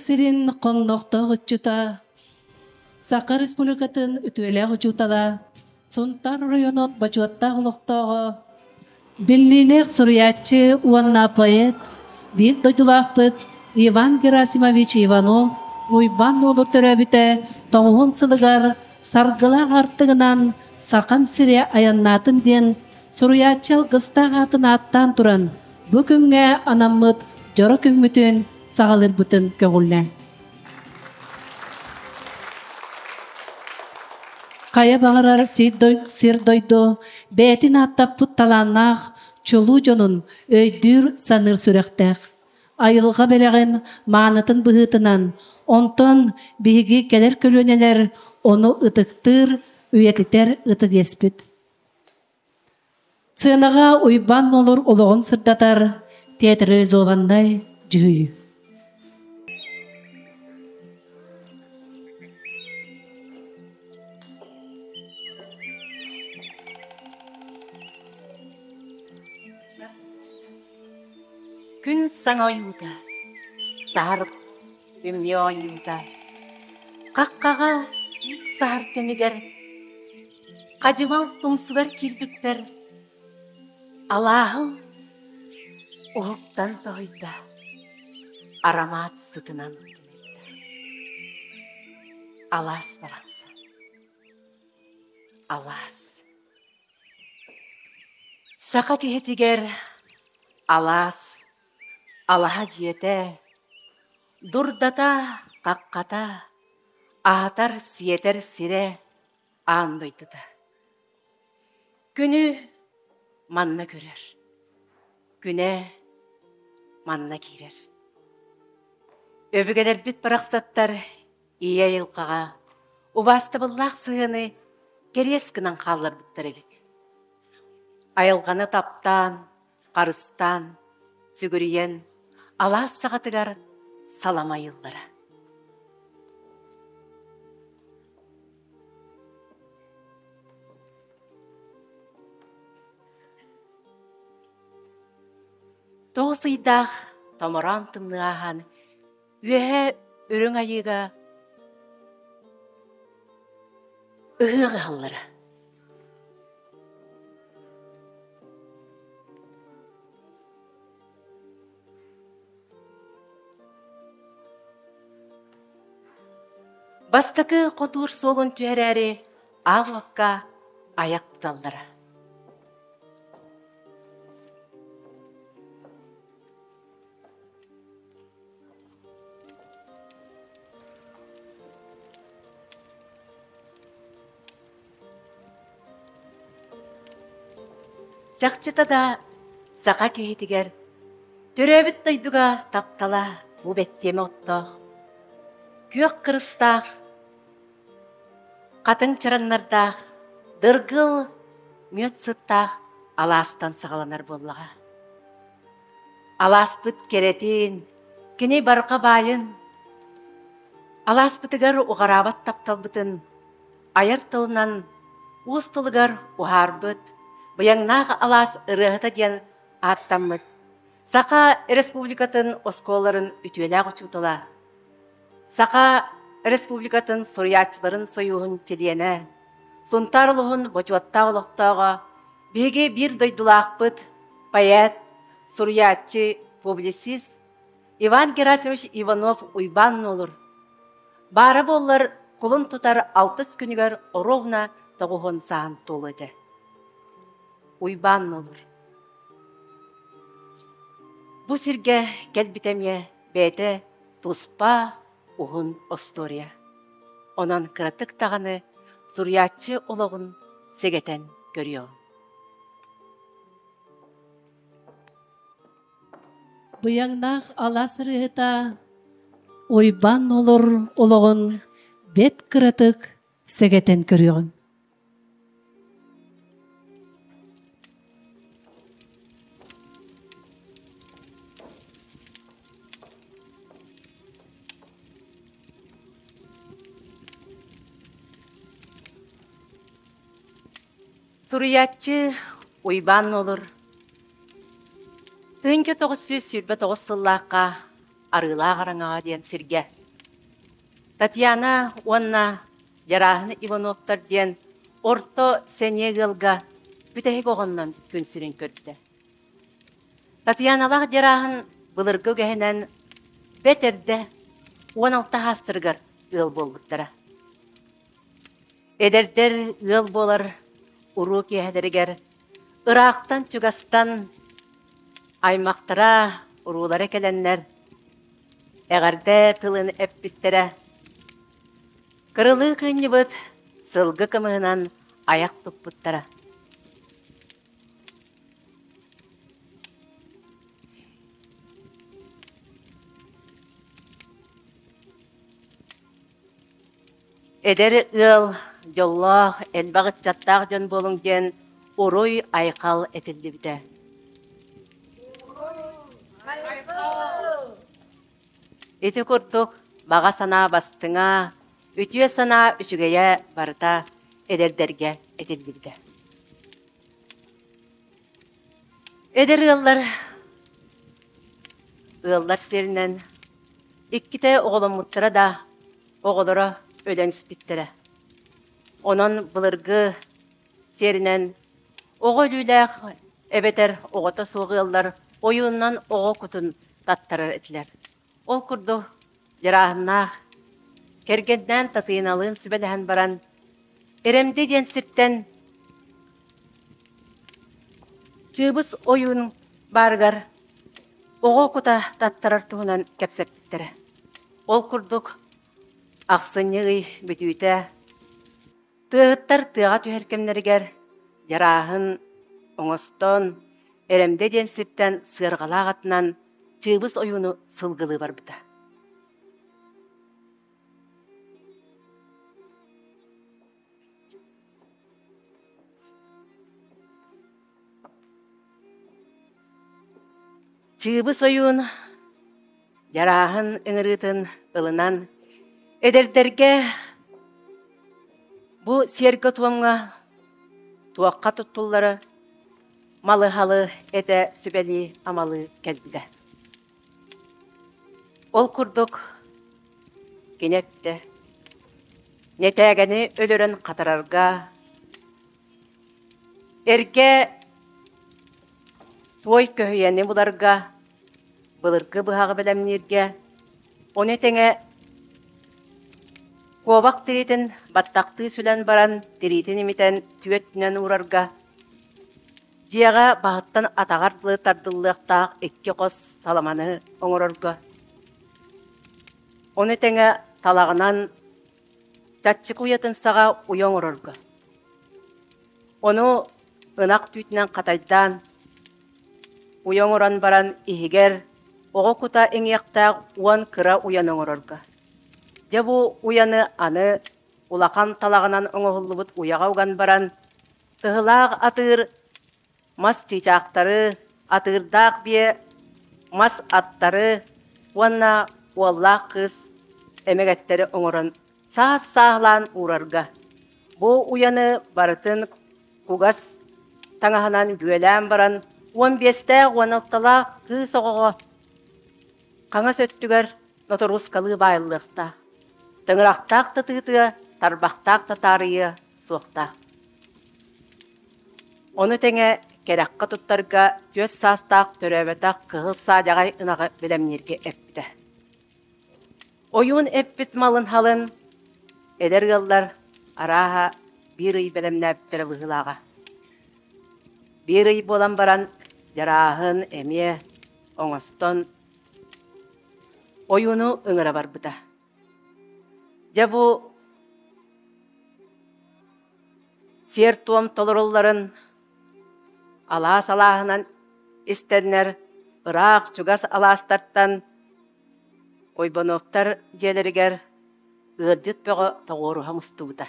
сирин хоннохтоох ыччата, Саха Республикатын үтүөлээх учуутала, Сунтаар оройуонун бочуоттаах олохтооҕо, биллиилээх суруйааччы уонна поэт, биир дойдулаахпыт Иван Герасимович Иванов Уйбаан Нуолур төрөөбүтэ тоҕуһун сылыгар саргылаах аартыгынан Сахам сирэ айаннаатын диэн суруйааччы алгыстаах аатын ааттаан туран, бу күҥҥэ анаммыт дьоро күммүтүн саҕалыырбытын көҕүллээ. Хайа баҕарар сир-дойду бэйэтин ааттаппыт талааннаах чулуу дьонун өйдүүр, саныыр сүрэхтээх. Айылҕа бэлэҕин маанытын быһыытынан, онтон биһиги кэлэр көлүөнэлэр ону ытыктыыр, үйэтитэр ытык иэспит. Сыанаҕа Уйбаан Нуолур олоҕун сырдатар театрализованнай дьүһүйүү. Күн саҥа ойуута, саһар үмньү оонньуута, хаххаҕа сиик саһар кэмигэр хадьымал тумсугар киирбиппэр алааһым уһуктан тоһуйда, арамаат сытынан тунуйда. Алаас барахсан, алаас. Саха киһитигэр алаас, алаһа дьиэтэ, дурдата, хаххата, аһатар-сиэтэр сирэ аан дойдута. Күнү манна көрөр, күнэ манна киирэр. Өбүгэлэрбит барахсаттар Ийэ айылҕаҕа убаастабыллаах сыһыаны кэриэс гынан хаалларбыттар эбит. Айылҕаны таптаан, харыстаан, сүгүрүйэн алаас саҕатыгар салама айыллара. Тоҕус ыйдаах томороон тымныы ааһан Үөһэ Үрүҥ Айыыга ыһыах ыһаллара. Бастакы хотуур суолун түһэрээри аал уокка айах туталлара. Чахчыта да саха киһитигэр төрөөбүт дойдуга таптала бу бэттиэмэ оттоох, күөх кырыстаах, хатыҥ чараҥнардаах, дыргыл мүөт сыттаах алаастан саҕаланар буоллаҕа. Алааспыт кэрэтин, кини барҕа баайын, алааспытыгар уҕараабат тапталбытын айар тылынан уус тылыгар уһаарбыт Быйаҥнаах алаас ырыаһыта диэн ааттаммыт Саха Республикатын оскуолаларын үтүөлээх учуутала, Саха Республикатын суруйааччыларын сойууһун чилиэнэ, Сунтаар улууһун бочуоттаах олохтооҕо, биһиги биир дойдулаахпыт, поэт, суруйааччы, публицист Иван Герасимович Иванов-Уйбаан Нуолур баара буоллар кулун тутар алтыс күнүгэр оруобуна тоҕуһун саһан туолуо этэ. Уйбаан Нуолур Бу сиргэ кэлбитэ эмиэ бэйэтэ туспа уһун остуоруйа. Онон кыратык даҕаны суруйааччы олоҕун сэгэтэн көрүөҕүҥ. Быйаҥнаах алаас ырыаһыта Уйбаан Нуолур олоҕун бэрт кыратык сэгэтэн көрүөҕүҥ. Суруйааччы Уйбаан Нуолур 1929 сыллаахха Арыылаах Араҥаҕа диэн сиргэ. Татьяна уонна Дьарааһын Ивановтар диэн орто сэниэ ыалга бүтэһик оҕоннон күн сирин көрдө. Татьяналаах Дьарааһын былыргы үгэһинэн бэрт эрдэ 16 саастарыгар ыал буолбуттара. Эдэрдэр ыал буолар уруу киэһэлэригэр ыраахтан-чугастан аймахтара, уруулара кэлэннэр эҕэрдэ тылын эппиттэрэ. Кырылыы кыынньыбыт сылгы кымыһынан айах туппуттара. Эдэр ыал дьоллоох, элбэх ыччаттаах дьон буолуҥ диэн уруй-айхал этиллибитэ. Ити курдук баҕа санаа бастыҥа, үтүө санаа үчүгэйэ барыта эдэрдэргэ этиллибитэ. Эдэр ыаллар ыаллар сиэринэн иккитэ оҕоломмуттара да оҕолоро өлөн испиттэрэ. Онон былыргы сиэринэн оҕо өлүүлээх эбэтэр оҕото суох ыаллар ойууннан оҕо кутун таттарар этилэр. Ол курдук Дьарааһыннаах кэргэннээн Татыйыналыын сүбэлэһэн баран Эрэмди диэн сиртэн Чыыбыс ойуун баарыгар оҕо кута таттарар туһунан кэпсэппиттэрэ. Ол курдук ахсынньы ый бүтүүтэ тыаһыттар тыаҕа түһэр кэмнэригэр Дьарааһын оҥостон Эрэмдэ диэн сиртэн сыарҕалаах атынан Чыыбыс ойууну сылгылыы барбыта. Чыыбыс ойуун Дьарааһын ыҥырыытын ылынан эдэрдэргэ бу сиэргэ-туомҥа туохха туттуллары малы-халы этэ сүбэлии-амалыы кэлбитэ. Ол курдук кини эттэ: Нэтээгэни өлөрөн хатарарга, эргэ туой көһүйэни буларга, былыргы быһаҕы бэлэмнииргэ, ону тэҥэ куобах тириитин баттахтыы сүлэн баран тириитин имитэн түөттүнэн уурарга, Дьиэҕэ баһыттан атаҕар дылы тардыллыахтаах икки хос саламаны оҥорорго, ону тэҥэ талаҕынан чаччык уйатын саҕа уйа оҥорорго, ону ынах түүтүнэн хатайдаан уйа оҥорон баран иһигэр оҕо кута иҥиэхтээх уон кыра уйаны оҥорорго. Дьэ бу уйаны аны улахан талаҕынан оҥоһуллубут уйаҕа уган баран Тыһылаах атыыр мас чыычаахтары, атыырдаах биэ мас аттары уонна уоллаах кыыс эмэгэттэри оҥорон саас-сааһылаан уурарга. Бу уйаны барытын кугас таҥаһынан бүөлээн баран 15-тээх 16-лаах кыыс оҕоҕо хаҥас өттүгэр ноторуускалыы баайыллыахтаах. Тыҥырахтаах да тыытыа, тарбахтаах да таарыйыа суохтаах. Ону тэҥэ кэрэххэ туттарга түөрт саастаах төрөөбөтөх кыһыл саадьаҕай ынаҕы бэлэмнииргэ эппитэ. Ойуун эппит малын-халын эдэр ыаллар арааһа биир ый бэлэмнээбиттэрэ быһыылааҕа. Биир ый буолан баран Дьарааһын эмиэ оҥостон ойууну ыҥыра барбыта. Дьэ бу сиэр-туом толорулларын алаас алааһынан истэннэр ыраах чугас алаастартан Ойбоновтар дьиэлэригэр ыалдьыт бөҕө тоҕуоруһа мустубута.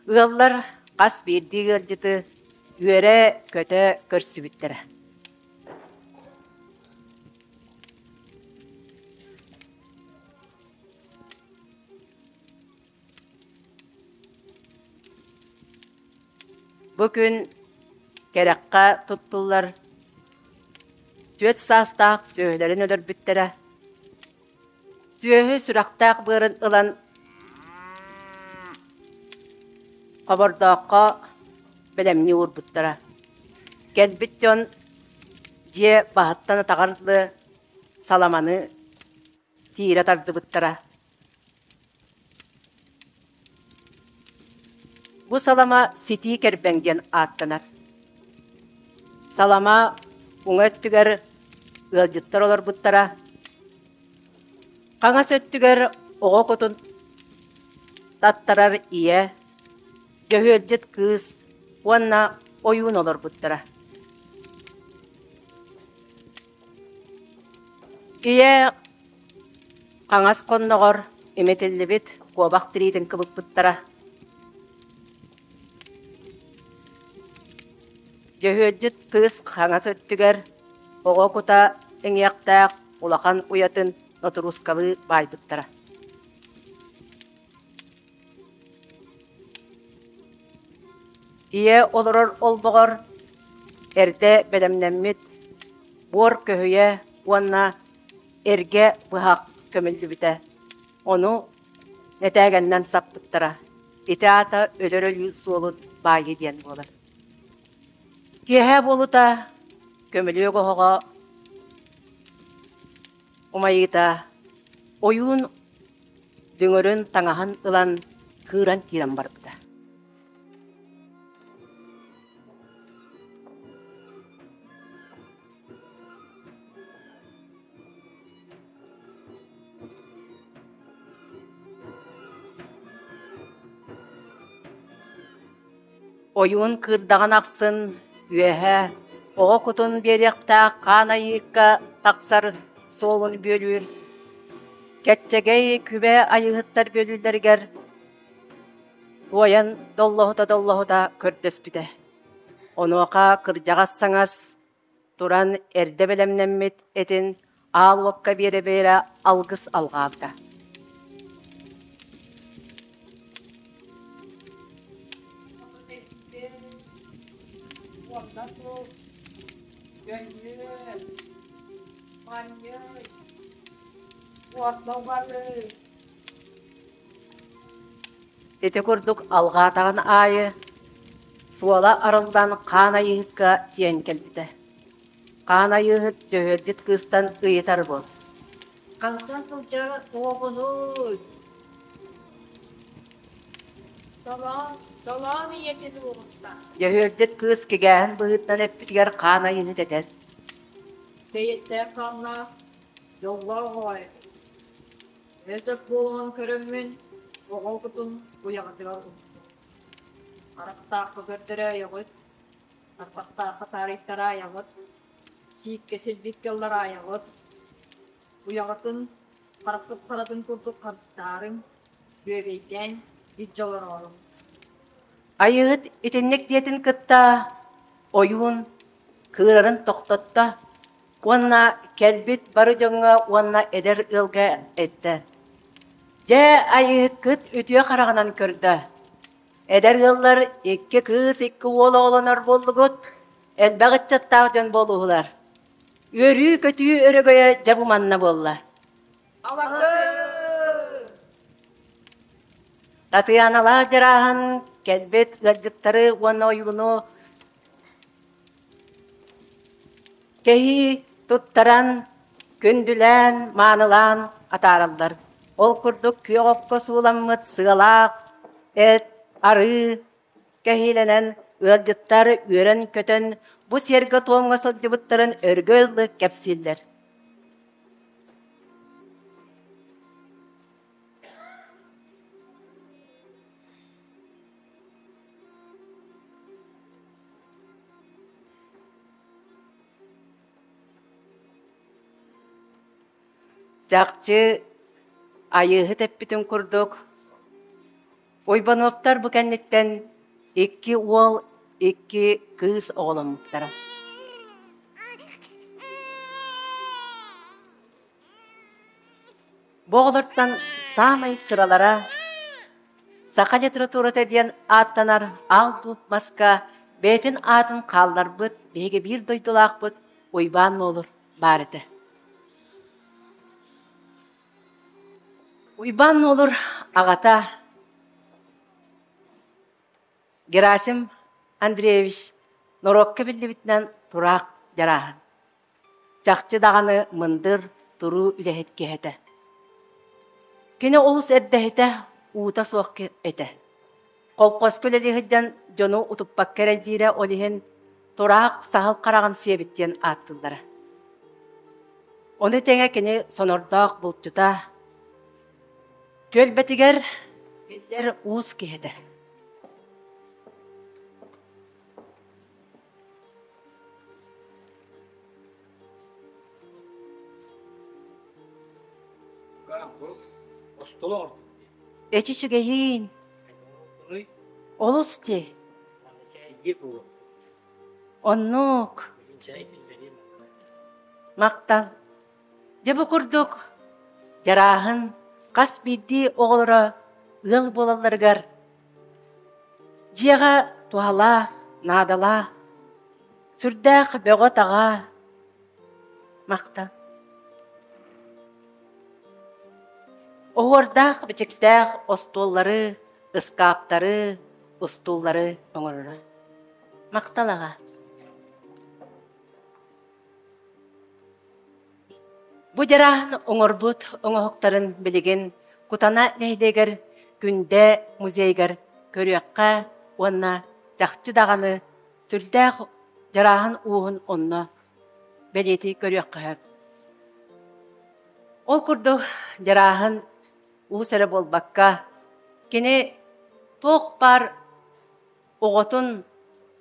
Ыаллар хас биирдии ыалдьыты үөрэ-көтө көрсүбүттэрэ. Бу күн кэрэххэ туттуллар түөрт саастаах сүөһүлэрин өлөрбүттэрэ. Сүөһү сүрэхтээх быарын ылан хобордооххо бэлэмнии уурбуттара. Кэлбит дьон дьиэ баһыттан атаҕар дылы саламаны тиирэ тардыбыттара. Бу салама ситии кэрбэҥ диэн ааттанар. Салама уҥа өттүгэр ыалдьыттар олорбуттара. Хаҥас өттүгэр оҕо кутун таттарар ийэ, дьөһүөлдьүт кыыс уонна ойуун олорбуттара. Ийэ хаҥас хонноҕор имитиллибит куобах тириитин кыбыппыттара. Дьөһүөлдьүт кыыс хаҥас өттүгэр оҕо кута иҥиэхтээх улахан уйатын нотуруускалыы баайбыттара. Ийэ олорор олбоҕор эрдэ бэлэмнэммит буор көһүйэ уонна эргэ быһах көмүллүбүтэ. Ону нэтээгэннэн саппыттара. Ити аата өлөр өлүү суолун баайыы диэн буолар. Киэһэ буолута көмүлүөк оһоҕо умайыыта ойуун дүҥүрүн таҥаһын ылан кыыран киирэн барбыта. Ойуун кыырдаҕын ахсын үөһэ оҕо кутун биэриэхтээх хаан айыыкка тахсар суолун бүөлүүр. Кэччэгэй күбэ айыыһыттар бүөлүүллэригэр туойан доллоһута-доллоһута көрдөспүтэ. Онуоха кырдьаҕас саҥас туран эрдэ бэлэмнэммит этин аал уокка биэрэ-биэрэ алгыс алҕаабыта. Ити курдук алҕаатаҕын аайы суола арыллан Хаан Айыыһыкка тиийэн кэлбитэ. Хаан Айыыһыт дьөһүөлдьүт кыыстан ыйытар буол: Хантан сылдьар оҕоҕунуй? Толоон, толоон ийэтин уоҕуттан. Дьөһүөлдьүт кыыс кигээһин быһыытынан эппитигэр Хаан Айыыһыт этэр: Бэйэттээх хааннаах, дьоллоох оҕо эбит. Өсөк буолан көрөммүн, оҕо кутун уйаҕатыгар уктум. Харахтаахха көрдөрө айаҕыт, тарбахтаахха таарыйтара айаҕыт, сииккэ силбиккэ ыллара айаҕыт. Уйаҕытын хараххыт харатын курдук харыстаарыҥ, бүөбэйдээн илдьэ олорооруҥ. Айыыһыт итинник диэтин кытта ойуун кыырарын тохтотто уонна кэлбит бары дьоҥҥо уонна эдэр ыалга эттэ: «Дьэ, айыыһыккыт үтүө хараҕынан көрдө. Эдэр ыаллар икки кыыс, икки уол оҕолонор буоллугут, элбэх ыччаттаах дьон буолуоһулар. Үөрүү-көтүү өрөгөйө дьэ бу манна буолла». Татыйааналаах Дьарааһын кэлбит ыалдьыттары уонна ойууну Кэһии туттаран, күндүлээн, маанылаан атаараллар. Ол курдук күөх окко сууламмыт сыалаах эт, арыы кэһиилэнэн ыалдьыттар үөрэн-көтөн бу сиэргэ-туомҥа сылдьыбыттарын өргө ыллык кэпсииллэр. Чахчы, Айыыһыт эппитин курдук, Уйбануоптар бу кэнниттэн икки уол, икки кыыс оҕоломмуттара. Бу оҕолортон саамай кыралара саха литературата диэн ааттанар аал дууп маска бэйэтин аатын хаалларбыт биһиги биир дойдулаахпыт Уйбаан Нуолур баар этэ. Уйбаан Нуолур аҕата Герасим Андреевич норуокка биллибитинэн тураах дьарааһын. Чахчы даҕаны мындыр, туруу үлэһит киһи этэ. Кини олус эрдэһитэ, уута суох этэ. Колхозка үлэлии сылдьан дьону утуппакка эрэйдиирэ, ол иһин тураах саһыл хараҕын сиэбит диэн ааттыыллара. Ону тэҥэ кини сонордоох булчута, түөлбэтигэр биллэр уус киһи этэ. Эчи үчүгэйиин, олус дии. Оннук. Махтал. Дьэ бу курдук Дьарааһын хас биирдии оҕолоро ыал буолалларыгар Дьиэҕэ туһалаах, наадалаах, сүрдээх бөҕө-таҕа махтал. Оһуордаах бичиктээх остуоллары, ыскааптары, устууллары оҥороро. Махтал аҕа. Бу дьарааһын оҥорбут оҥоһуктарын билигин Кутана нэһилиэгэр Күндэ музейыгар көрүөххэ уонна чахчы даҕаны сүрдээх дьарааһын ууһун онно бэлиэтии көрүөххэ сөп. Ол курдук дьарааһын уус эрэ буолбакка, кини туох баар Оҕотун,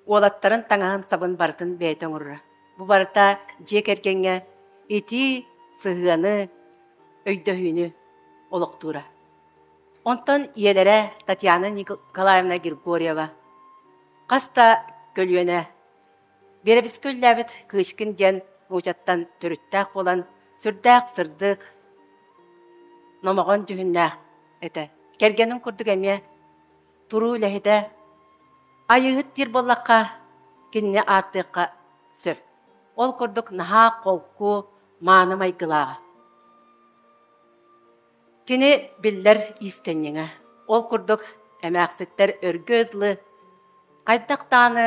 уолаттарын таҥаһын сабын барытын бэйэтэ оҥороро. Бу барыта дьиэ кэргэҥҥэ итии сыһыаны, өйдөһүүнү олохтуура. Онтон ийэлэрэ Татьяна Николаевна Григорьева хас да көлүөнэ биэрэпискэ үллээбит Кычкин диэн нуучаттан төрүттээх буолан сүрдээх сырдык, номоҕон дьүһүннээх этэ. Кэргэнин курдук эмиэ туруу үлэһитэ Айыыһыт диир буоллахха, кинини ааттыахха сөп. Ол курдук наһаа холку, мааны майгылааҕа. Кини биллэр иистэнньэҥэ. Ол курдук эмээхситтэр өргө дылы хайдах даҕаны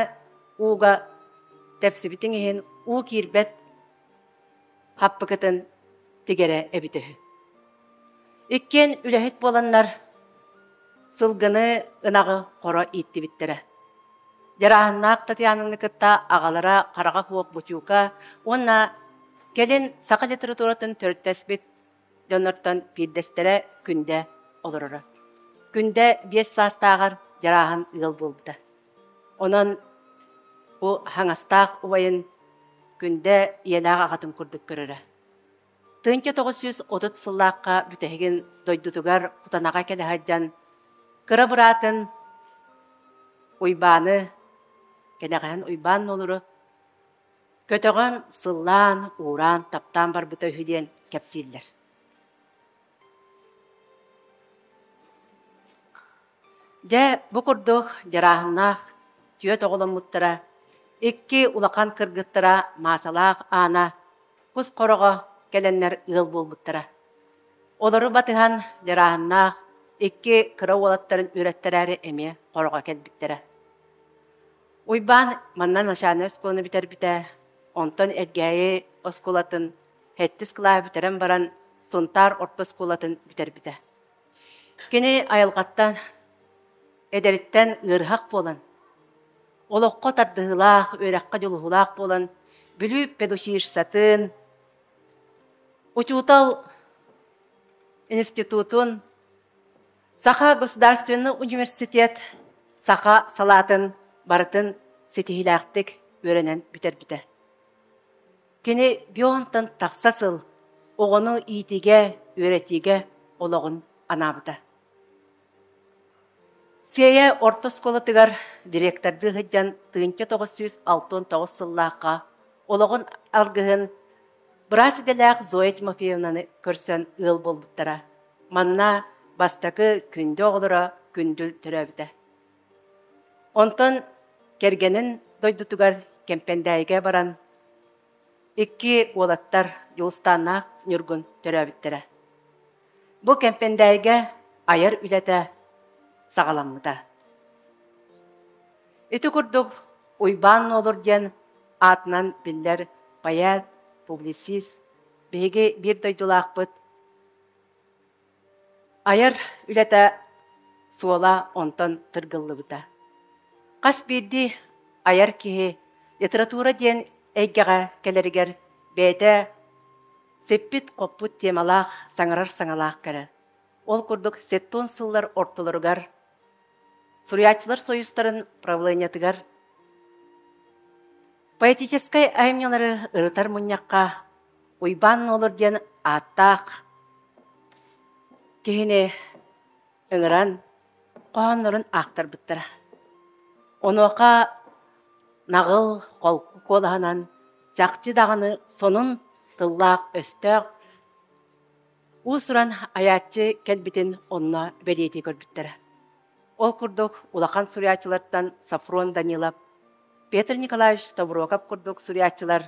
ууга тэпсибитиҥ иһин уу киирбэт хаппыкытын тигэрэ эбитэ үһү. Иккиэн үлэһит буоланнар сылгыны, ынаҕы хоро ииттибиттэрэ. Дьарааһыннаах Татьянаны кытта аҕалара Хараҕа Хуох Бучуука уонна кэлин саха литературатын төрүттэспит дьоннортон биирдэстэрэ Күндэ олороро. Күндэ 5 саастааҕар Дьарааһын ыал буолбута. Онон бу хаҥастаах убайын Күндэ ийэлээх аҕатын курдук көрөрө. 1930 сыллаахха бүтэһигин дойдутугар Кутанаҕа кэлэ сылдьан кыра быраатын Уйбааны, кэнэҕэһин Уйбаан Нуолуру көтөҕөн, сыллаан, уураан, таптаан барбыта үһү диэн кэпсииллэр. Дьэ, бу курдук дьарааһыннаах түөрт оҕоломмуттара, икки улахан кыргыттара Маасалаах Аана кус хороҕо кэлэннэр ыал буолбуттара. Олору батыһан дьарааһыннаах икки кыра уолаттарын үөрэттэрээри эмиэ хороҕо кэлбиттэрэ. Уйбаан манна начальнай оскуоланы бүтэрбитэ, онтон Элгээйи оскуолатын сэттис кылааһы бүтэрэн баран Сунтаар орто оскуолатын бүтэрбитэ. Кини айылҕаттан, эдэриттэн ыарыһах буолан, олоххо тардыһыылаах, үөрэххэ дьулуһуулаах буолан, Бүлүү педучилищетын, учуутал институтун, Саха государственный университет саха салаатын барытын ситиһиилээхтик үөрэнэн бүтэрбитэ. Кини бионтан тахса сыл оҕону иитиигэ, үөрэтиигэ олоҕун анаабыта. Сиэйэ орто оскуолатыгар директордыы сылдьан 1969 сыллаахха олоҕун аргыһын быраас идэлээх Зоя Тимофеевнаны көрсөн ыал буолбуттара. Манна бастакы күндү оҕолоро Күндүл төрөөбүтэ. Онтон кэргэнин дойдутугар Кэмпэндээйигэ баран икки уолаттар Дьулустааннаах Ньургун төрөөбүттэрэ. Бу Кэмпэндээйгэ айар үлэтэ саҕаламмыта. Ити курдук Уйбаан Нуолур диэн аатынан биллэр поэт, публицист, биһиги биир дойдулаахпыт айар үлэтэ суола онтон тыргыллыбыта. Хас биирдии айар киһи литература диэн эйгэҕэ кэлэригэр бэйэтэ сиппит-хоппут темалаах, саҥарар саҥалаах кэрэ. Ол курдук сеттон сыллар ортолоругар Суруйааччылар союзтарын правлениетыгар поэтическай айымньылары ырытар мунньахха Уйбаан Нуолур диэн ааттаах киһини ыҥыран хоһооннорун аахтарбыттара. Онуоха наҕыл холку куолаһынан чахчы даҕаны сонун тыллаах-өстөөх уус-уран айааччы кэлбитин онно бэлиэтии көрбүттэрэ. Ол курдук улахан суруйааччылартан Софрон Данилов, Петр Николаевич Тобуруокап курдук суруйааччылар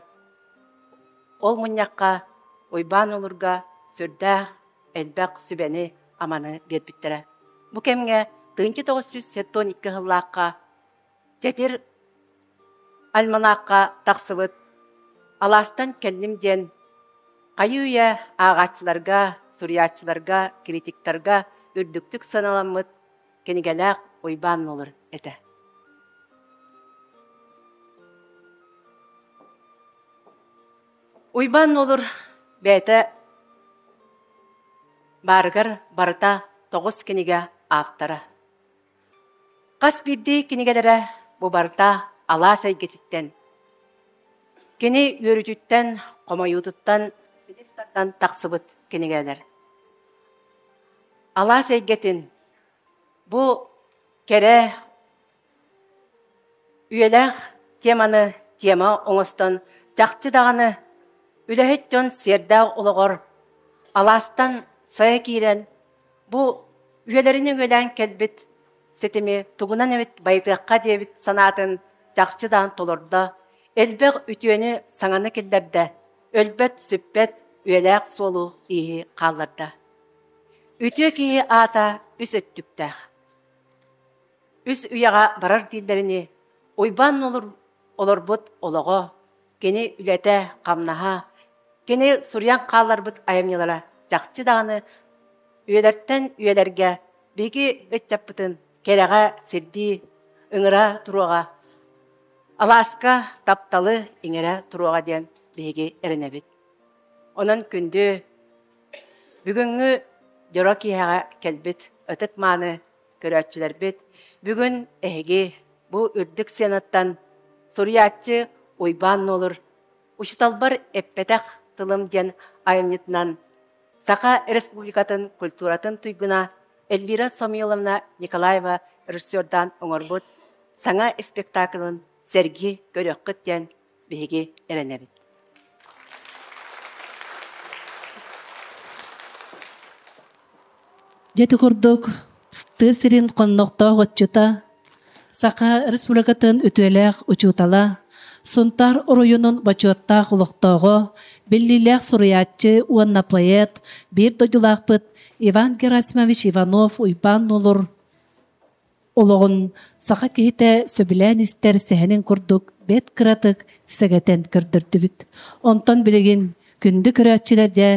ол мунньахха Уйбаан Улурга сүрдээх элбэх сүбэни-аманы биэрбиттэрэ. Бу кэмҥэ 1972 сыллаахха Чэтир альманахха тахсыбыт «Алаастан кэллим» диэн хайыы-үйэ ааҕааччыларга, суруйааччыларга, критиктарга үрдүктүк сыаналаммыт кинигэлээх Уйбаан Нуолур этэ. Уйбаан Нуолур бэйэтэ баарыгар барыта 9 кинигэ ааптара. Хас биирдии кинигэлэрэ бу барыта алаас эйгэтиттэн, кини үөрүүтүттэн, хомойуутуттан силис тардан тахсыбыт кинигэлэр. Алаас эйгэтин бу кэрэ Үйэлээх теманы тема оҥостон, чахчы даҕаны үлэһит дьон сиэрдээх олоҕор алаастан сайа киирэн, бу үйэлэрин өҥөлөөн кэлбит ситими тугунан эмит байытыахха диэбит санаатын чахчы даҕаны толордо, элбэх үтүөнү саҥаны киллэрдэ, өлбөт-сүппэт үйэлээх суолу-ииһи хаалларда. Үтүө киһи аата үс өттүктээх. Үс үйэҕэ барар дииллэринии, Уйбаан олорбут олоҕо, кини үлэтэ-хамнаһа, кини суруйан хаалларбыт айымньылара чахчы даҕаны үйэлэртэн үйэлэргэ биһиги ыччаппытын кэрэҕэ сирдии, ыҥыра туруоҕа, алааска тапталы иҥэрэ туруоҕа диэн биһиги эрэнэбит. Онон күндү бүгүҥҥү дьоро киэһэҕэ кэлбит ытык-мааны Көрөөччүлэрбит, бүгүн эһиги бу үрдүк сценаттан суруйааччы Уйбаан Нуолур «Учууталбар эппэтэх тылым» диэн айымньытынан Саха Республикатын культуратын туйгуна Эльвира Самойловна Николаева режиссердаан оҥорбут саҥа спектаклын сэргии көрүөххүт диэн биһиги эрэнэбит. Дьэ ити курдук тыа сирин хоннохтоох отчута, Саха Республикатын үтүөлээх учуутала, Сунтаар оройуонун бочуоттаах олохтооҕо, биллиилээх суруйааччы уонна поэт, биир дойдулаахпыт Иван Герасимович Иванов Уйбаан Нуолур олоҕун саха киһитэ сөбүлээн истэр сэһэнин курдук бэрт кыратык сэгэтэн көрдөрдүбүт. Онтон билигин күндү көрөөччүлэр дьэ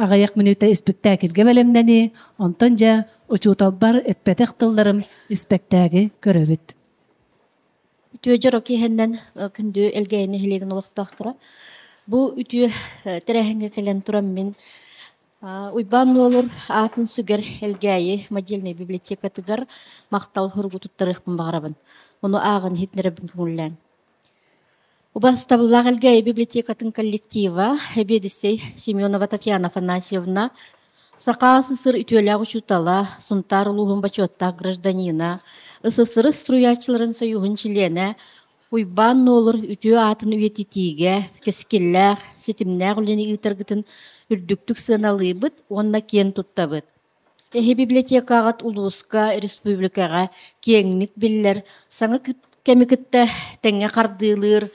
аҕыйах мүнүүтэ испиктээкилгэ бэлэмнэнии, онтон дьэ учууталбар эппэтэх тылларым испэктээги көрөбүт. Үтүө дьоро киэһэннэн күндү Элгээйи нэһилиэгин олохтоохторо. Бу үтүө тэрээһиҥҥэ кэлэн туран мин Уйбаан Нуолур аатын сүгэр Элгээйи модельнай библиотекатыгар махтал суругу туттарыахпын баҕарабын. Ону ааҕан иһитинэрэбин көҥүллээҥ. Убастабыллаах Элгээйи библиотекатын коллектива, эбиэдиссэй Семенова Татьяна Афанасьевна, Саха СССР үтүөлээх учуутала, Сунтаар улууһун бочуоттаах гражданина, СССР суруйааччыларын союһун чилиэнэ Уйбаан Нуолур үтүө аатын үйэтитиигэ кэскиллээх, ситимнээх үлэни ыытаргытын үрдүктүк сыаналыыбыт уонна киэн туттабыт. Эһи библиотекаҕыт улууска, республикаҕа киэҥник биллэр, саҥа кэми кытта тэҥҥэ хардыылыыр,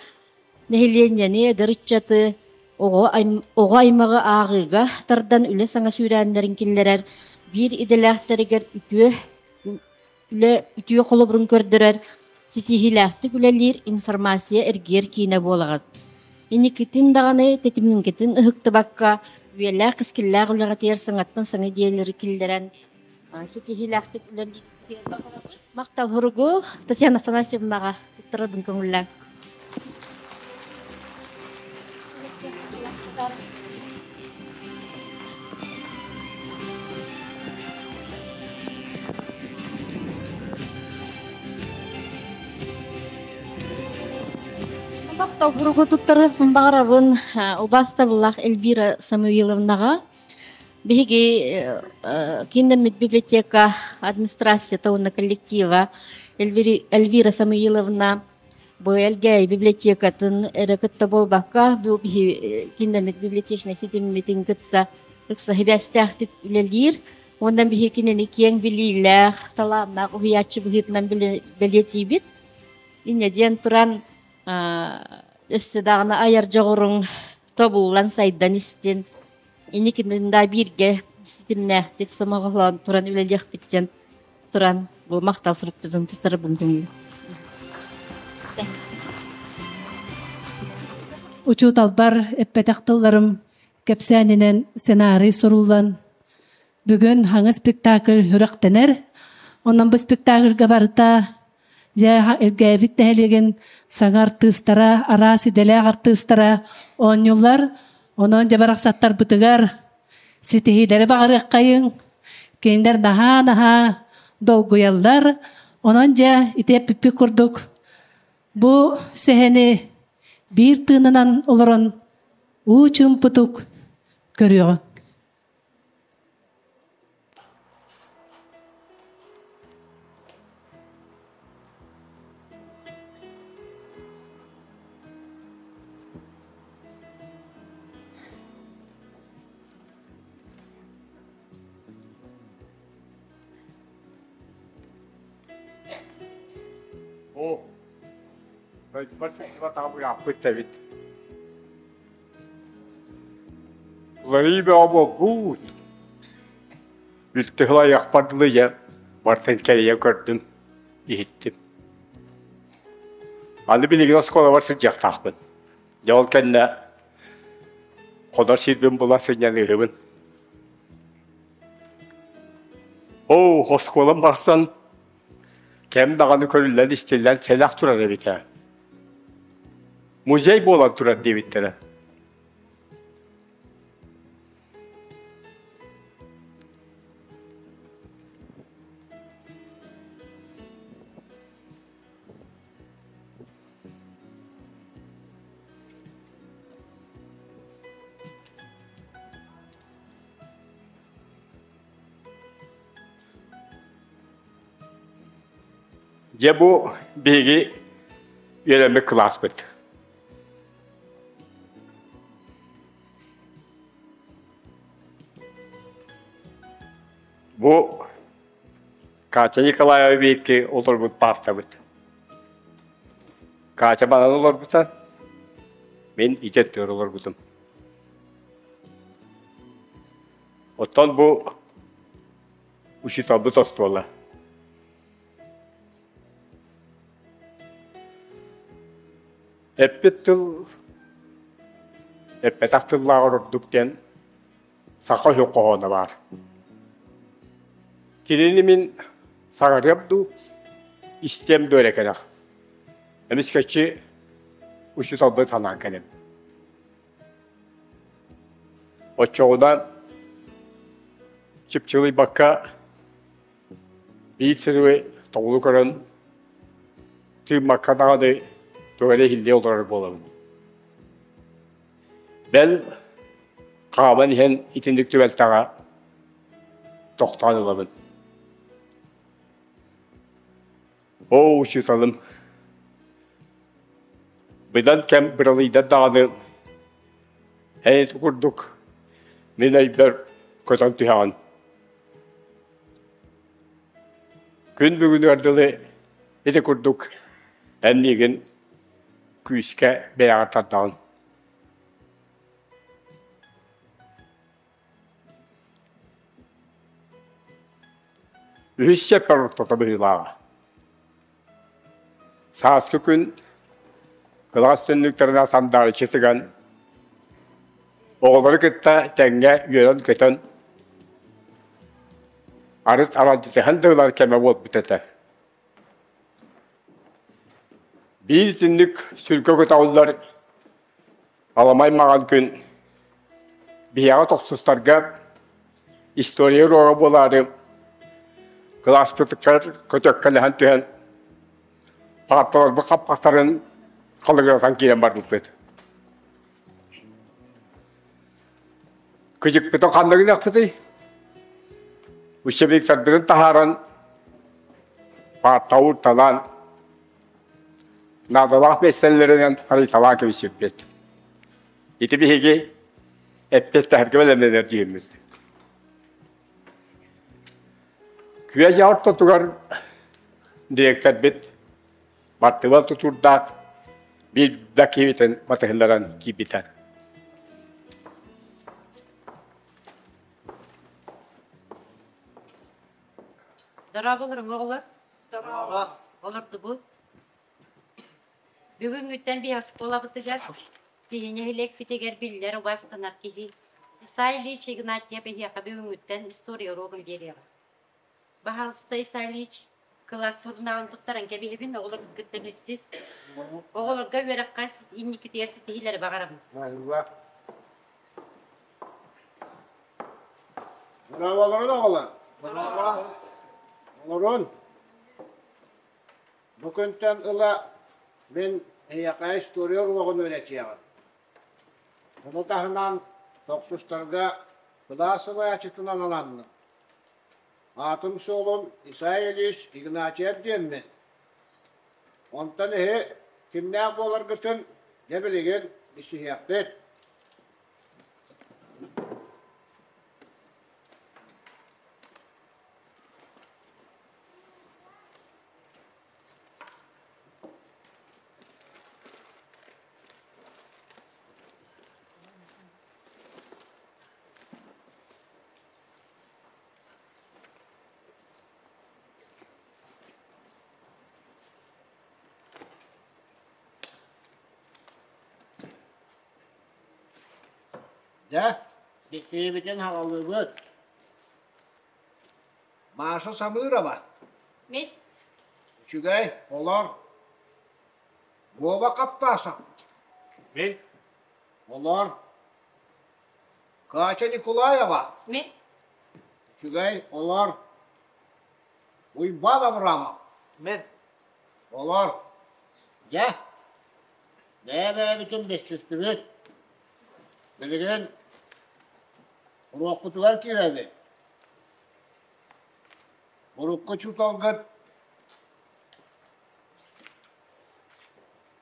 нэһилиэнньэни, эдэр ыччаты Оҕо аймаҕы ааҕыыга тардан үлэ саҥа сүүрээннэрин киллэрэр, биир идэлээхтэригэр үтүө үлэ үтүө холобурун көрдөрөр, ситиһиилээхтик үлэлиир информация эргийэр киинэ буолаҕыт. Инникитин даҕаны тэтимҥитин ыһыктыбакка, үйэлээх кэскиллээх үлэҕитигэр саҥаттан саҥа идиэйэлэри киллэрэн, ситиһиилээхтик үлэлииргитигэр баҕарабыт. Махтал суругу Татьяна Афанасьевнаҕа туттарарбын көҥүллээҥ. Махтал суругу туттарыахпын баҕарабын убаастабыллаах Эльвира Самуиловнаҕа. Биһиги кииннэммит библиотека администрацията уонна коллектива Эльвира Самуиловна бу Элгээйи библиотекатын эрэ кытта буолбакка, бу биһи кииннэммит библиотечнай ситиммитин кытта ыкса сибээстээхтик үлэлиир. Уонна биһи кинини киэҥ билиилээх, талааннаах уһуйааччы быһыытынан бэлиэтиибит. Инньэ диэн туран, өссө даҕаны айар дьоҕуруҥ тобуллан сайдан истин. Инникитин да бииргэ ситимнээхтик сомоҕолоон туран үлэлиэхпит диэн туран бу махтал сурукпутун туттарабын көҥүл. Учууталбар эппэтэх тылларым кэпсээнинэн сценарий суруллан бүгүн хаҥа спектакль сүрэхтэнэр. Онон бу спектакльга барыта дьэ Элгээбит нэһилиэгин саҥа артыыстара, араас идэлээх артыыстара оонньууллар. Онон дьэ барахсаттарбытыгар ситиһиилэри баҕарыаххайыҥ. Кинилэр наһаа-наһаа долгуйаллар. Онон дьэ ити эппиппит курдук бу сэһэни биир тыынынан олорон уу чуумпутук көрүөҕүҥ. О, дойдубар сылдьыбатаҕым ырааппыт эбит. Уларыйыы бөҕө буолбут. Үлтү сылайыахпар дылы дьэ барытын кэрийэ көрдүм, иһиттим. Аны билигин оскуолабар сылдьыахтаахпын. Дьэ ол кэннэ хонор сирбин була сынньаныыһыбын. Оо, оскуолам барсан кэм даҕаны көрүллэн истиллэн сэлэх турар эбит ээ. Музей буолан турар диэбиттэрэ. Дьэ бу биһиги үөрэммит кылааспыт. Бу Катя Николаева биһикки олорбут паастабыт. Катя банан олорбута, мин ити өттүгэр олорбутум. Оттон бу учууталбыт остуола. Эппит тыл эппэтэх тыллааҕар ордук диэн саха үһү хоһооно баар. Кинини мин саҥарыам дуу, истиэм дуу эрэ кэрэх. Эмискэччи учууталбын санаан кэлэбин. Оччоҕуна чыпчылыйбакка биир сырыы тоҕулу көрөн тыыммакка даҕаны тугу эрэ иһиллии олорор буолабын. Бэл хааман иһэн итинник түбэлтэҕэ тохтоон ылабын. Оо, учууталым, быдан кэм быралыйдар даҕаны эн ити курдук мин өйбөр көтөн түһэҕин. Күн бүгүнүгэр дылы ити курдук эн миигин күүскэ бэйэҕэр тардаҕын. Үһүс чиэппэр ортото быһыылааҕа. Сааскы күн кылаас түннүктэринэн сандаарыччы тыган, оҕолору кытта тэҥҥэ үөрэн-көтөн, арыт аралдьытыһан да ылар кэмэ буолбут этэ. Биир итинник сүргэ көтөҕүллэр аламай маҕан күн биһиэхэ тохсустарга история уруога буолаары кылааспытыгар көтөккөлөһөн түһэн паарталарбыт хаппахтарын халыгыратан киирэн барбыппыт. Кыдьыкпытын ханна гыныахпытый? Учебниктарбытын таһааран паартабыт талаан наадалаах миэстэлэринэн харыйталаан кэбиспиппит. Ити биһиги эппиэттэһэргэ бэлэмнэнэр дьиэммит. Күө-дьаа ортотугар дириэктэрбит баттыбал тутуурдаах биир да киһитин батыһыннаран киирбитэ. Дорооболоруҥ оҕолор. Дорообо. Олордубут. Бүгүҥҥүттэн биһи оскуолабытыгар киһи нэһилиэкпитигэр биллэр убаастанар киһи Исай Ильич Игнатьев эһиэхэ бүгүҥҥүттэн история уруогун биэриэҕэ. Баһаалыста Исай Ильич кылаас сурунаалын туттаран кэбиһэбин, оҕолоргут кытта билсис. Оҕолорго үөрэххэ инникитигэр ситиһиилэри баҕарабын. Браво оҕолор! Олорун! Бу күнтэн ыла мин эйиэхэ история уруогун үөрэтиэҕим. Ону таһынан тохсустарга кылаас салайааччытынан ананным. Аатым-суолум Исай Ильич Игнатьев диэммин. Онтон эһи кимнээх буоларгытын дьэ билигин билсиһиэхпит. Дьэ, дьиктибитин аҕаллыбыт. Маша Самырова. Мин. Үчүгэй, олор. Вова Кавказов. Мин. Олор. Катя Николаева. Мин. Үчүгэй, олор. Уйбан Абрамов. Мин. Олор. Дьэ, бэйэ-бэйэбитин билсистибит. Билигин уруокпутугар киирэбит. Урукку учууталгыт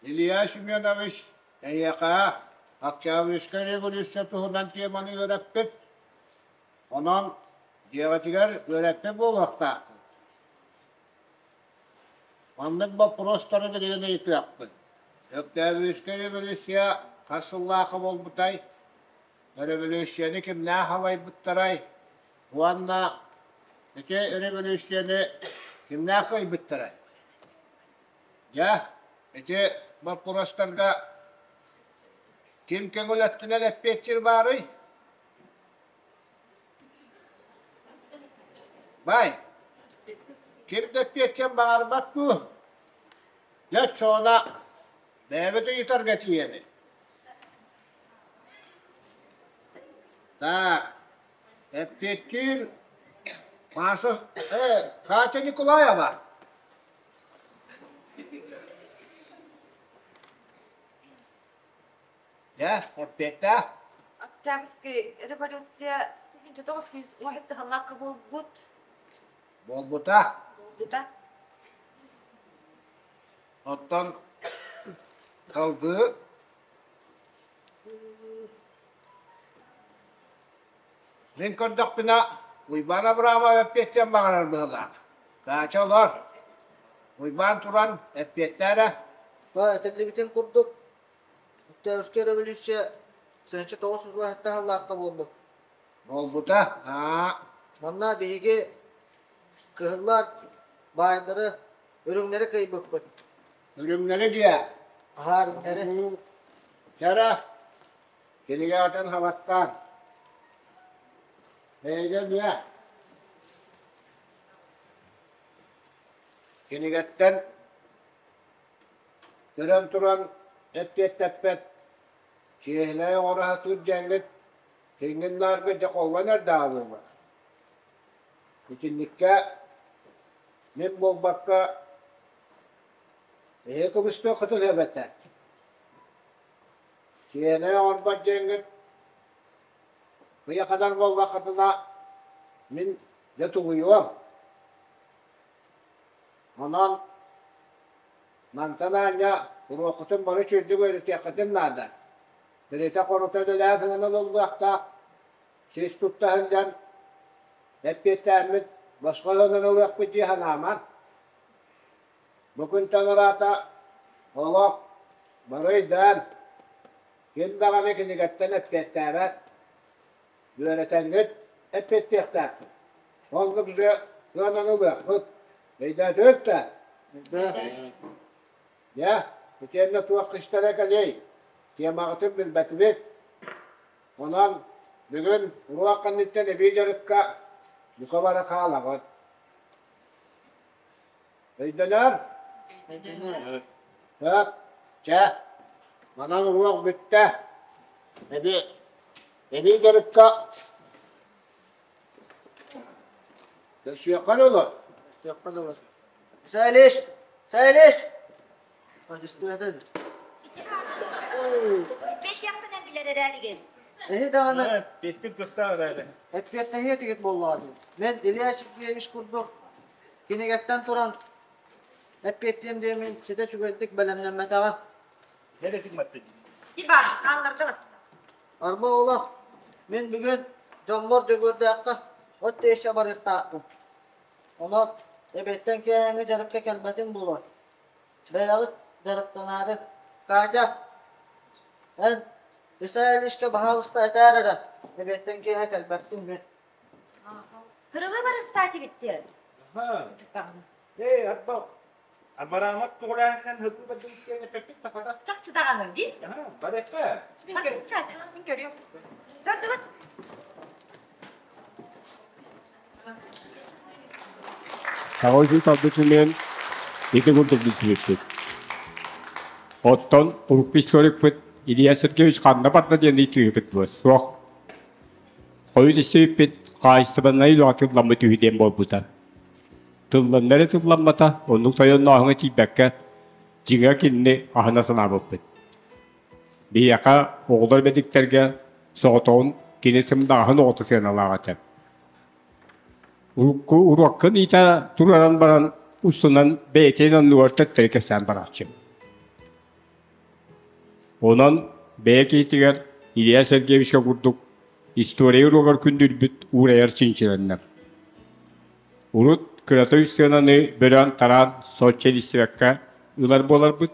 Илья Семенович эйиэхэ Октябрьскай революция туһунан теманы үөрэппит. Онон дьиэҕитигэр үөрэппит буолуохтааххыт. Маннык боппуруостары билигин ыйытыахпыт. Өктөөбүрүскэй революция хас сыллаахха буолбутай? Өрөбөлүүссүйэни кимнээх халайбыттарай? Уонна ити өрөбөлүүссүйэни кимнээх кыайбыттарай? Дьэ, ити боппуруостарга ким көҥүл өттүнэн эппиэттиир баарый? Бай, ким да эппиэттиэн баҕарбат дуу? Дьэ, оччоҕуна бэйэбит ыйытарга тиийэбит. Так, эппиэттиир Маша, Катя Николаева. Дьэ, эппиэттээх. Октябрьскай революция 1917 сыллаахха буолбут. Буолбута. Буолбута. Оттон салгыы Мин көрдөхпүнэ, Уйбаан Абрамов эппиэттиэн баҕарар быһыылаах. Каача олор. Уйбаан туран эппиэттээ эрэ. Этиллибитин курдук, Октябрьскай революция 1997 сыллаахха буолбут. Буолбута. Аа. Манна биһиги Кыһыллар баайдары үрүҥнэри кыйбыппыт. Үрүҥнэри диэ. Аһаа үрүҥнэри. Кэрэ, кинигэҕитин хабаттаан. Эйгэ эмиэ. Кинигэттэн көрөн туран эппиэттэппэт, чиэһинэй оҥоро сатыыр дьэҥҥит киҥҥин-наарга дьэ холлон эрдэҕэ буолуо. Итинниккэ мин буолбакка эһиги кыбыстыаххытын сөп этэ. Чиэһинэй оҥорбот дьэҥҥит кыйаханар буоллаххытына мин дьэ тулуйуом. Онон мантан аанньа уруоккутун бары үчүгэйдик үөрэтиэххитин наада. Тиритэ-хорута үлэлээн сыҥана ылыллыахтаах, сис тутта сылдьан эппиэттээммит босхо ылынан ылыахпыт дии санааман. Бу күнтэн ыраата олох бары өйдөөн, ким даҕаны кинигэттэн эппиэттээбэт, үөрэтэҥҥит эппиэттиэхтээхпит. Оннук же сыананы ылыахпыт. Өйдөөтүгүт да? Дьэ, итиэннэ туох кистэлэ кэлиэй? Темаҕытын билбэтибит. Онон бүгүн уруок кэнниттэн эбии дьарыкка бука бары хаалаҕыт. Өйдөнөр? Өйдөнөр. Так, чэ, манан уруок бүттэ. Эбии, эбии дьарыкка Көрсүөххэ дылы. Көрсүөххэ дылы. Сайлеш! Сайлеш! Истибэтин. Бэйиэхпинэн билэр эрээригин. Эһи даҕаны Эппиэттик кыахтаах эрээри. эппиэттэһиэ тигит буоллаҕа дии. Мен Илья Сергеевич курдук кинигэттэн туран эппиэттиэм диэмин ситэ үчүгэйдик бэлэмнэммэтэҕим. Нэрэтик маттык. Иван, хааллардыбыт. Арба олох, мин бүгүн дьоммор Дьөгүөрдээххэ от тиэйсэ барыахтаахпын. Онон эбиэттэн киэһээҥҥи дьарыкка кэлбэтим буолуо. Бэйэҕит дьарыктанаары. Катя, эн Исаевичка баһаалыста этээр эрэ, эбиэттэн киэһэ кэлбэппин мин. Кырылы барыстаатибит диэн. Эй, арба, Абараамап көҕүлээһинэн һыллыы бардыбыт диэн эппэппит сахата. Чахчы даҕаны дии. Барыахха. Мин көрүөм. Тардыбыт. Саҥа учууталбытыныын ити курдук билсибиппит. Оттон урукку историкпыт Илья Сергеевич ханна барда диэн ыйытыыбыт буо суох. Хойут истибиппит хаһаайыстыбаннай үлэҕэ тылламмыт үһү диэн буолбута. Тылланна эрэ тылламмата, оннук тойоннооһуҥҥа тиийбэккэ, дьиҥэ кинини аһына санаабыппыт. Биһиэхэ, оҕолор бэдиктэргэ, соҕотоҕун кини сымнаҕаһын оҕото сыаналаах этэ. Урукку уруоккун иитэ тураран баран, устунан бэйэтин оннугар төттөрү кэпсээн барааччы. Онон бэйэ киһитигэр Илья Сергеевичка курдук история уруогар күндүлбүт уурайар чинчилэннэр. Урут кырата үс сыананы бөрөөн-тараан соччо илистибэккэ ылар буоларбыт,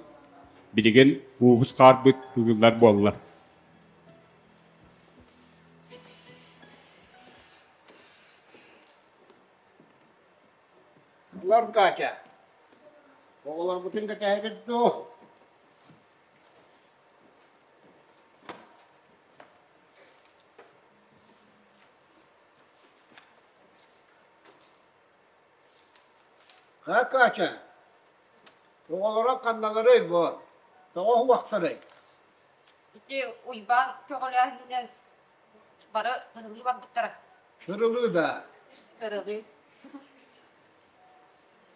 билигин уубут-хаарбыт ыгыллар буолла. Олор Катя, оҕолорбутун кэтэһэбит дуу? Ха, Катя, оҕолоро ханналарый бу? Тоҕо уһуохтарый? Ити Уйбаан көҕүлээһининэн бары ырылыы барбыттара. Ырылыы да? Ырылыы.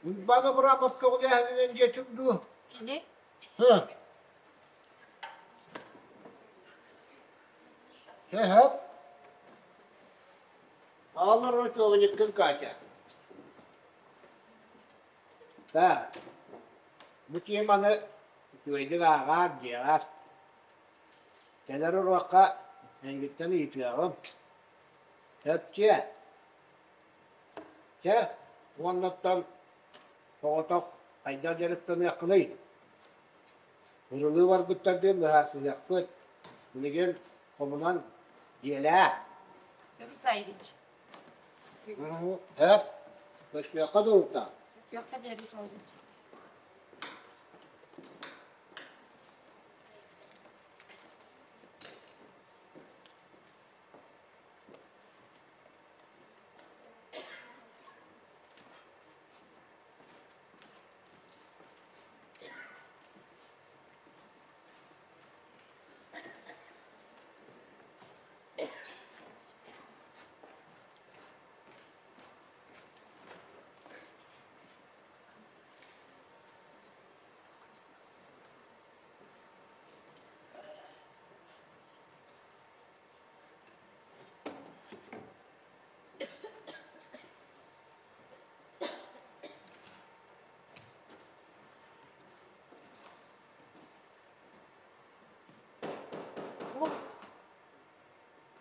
Уйбаан Абрамов көҕүлээһининэн дьиэтин дуу? Кини? Һы. Сөһөп. Аалар учуобунньуккун Катя. Да. Бу теманы үчүгэйдик ааҕаар, дьиэҕэр. Кэлэр уруокка эйигиттэн ыйытыаҕым. Сөпчүө. Чэ, уоннаттан соҕотох хайдах дьарыктаныаххыный? Ырылыы барбыттардыын быһаарсыһыахпыт. Билигин хомунан дьиэлээ. Сависаевич. Сөп. Көстүөххэ дылыта. Көстүөххэ диэри суолбут.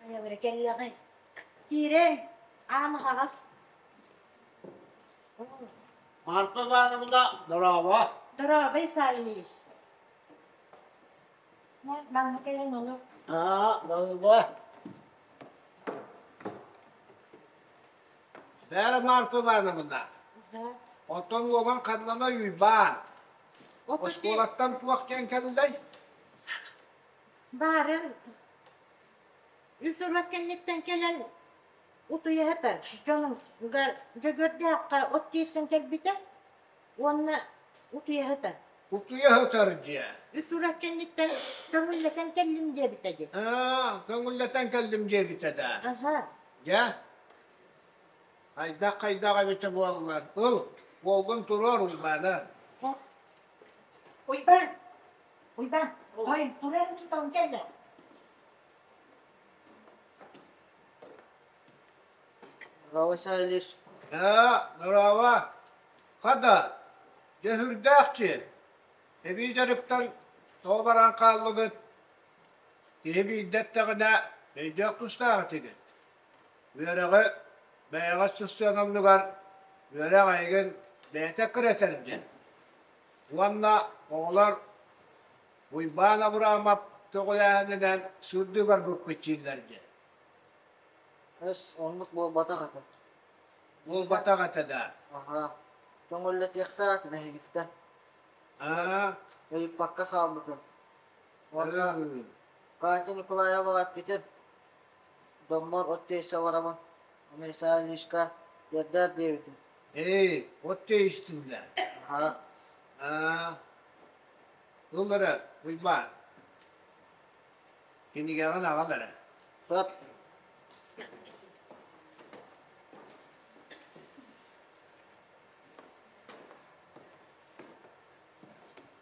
Хайалара кэллэҕэй? Киирэн, аан аһаҕас. Марта Ивановна, дорообо. Дорообо, Исай Ильич. Манна кэлэн олор. Аа, дорообо. Бээрэ Марфа Ивановна, оттон уолан ханнана Уйбаан? Оскуолаттан туох диэн кэллэй? Баарын үс уруок кэнниттэн кэлэн утуйа сытар. Дьонугар Дьөгүөрдээххэ от тиэйсэн кэлбитэ уонна утуйа сытар. Утуйа сытар дьиэ. Үс уруок кэнниттэн көҥүллэтэн кэллим диэбитэ дии. Аа, көҥүллэтэн кэллим диэбитэ да. Аха. Дьэ, хайдах-хайдах эбитэ буоллар. Ыл, уолгун туруор Уйбааны. Уйбаан, Уйбаан, ой, туран учууталым кэллэ. Здорово, Ильич. Да, здорово. Хата, дьөһүрдээх Эбии дьарыктан тоҕо баран хааллыгыт? Киһи биирдэ эттэҕинэ, өйдөөх тустаах этигит. Үөрэҕи бэйэҕит сыстыан оннугар үөрэх эйигин бэйэтэ кырэтэр диэн. Уонна оҕолор Уйбаан Абрамов көҕүлээһининэн сырдыы барбыппыт дииллэр диэн. Эс, оннук буолбатах этэ. Буолбатах этэ да. Аһаа, көҥүллэтиэхтээх этим эһигиттэн. Аа, Ыйыппакка хаалбытым. Уонна Катя Николаеваҕа эппитим, дьоммор от тиэйсэ барабын, ону Исай Ильичка тиэрдээр диэбитим. Ээ, от тиэйистиннэр. Аһаа. Аа, ыл эрэ, Уйбаан, кинигэҕин аҕал эрэ. Сөп.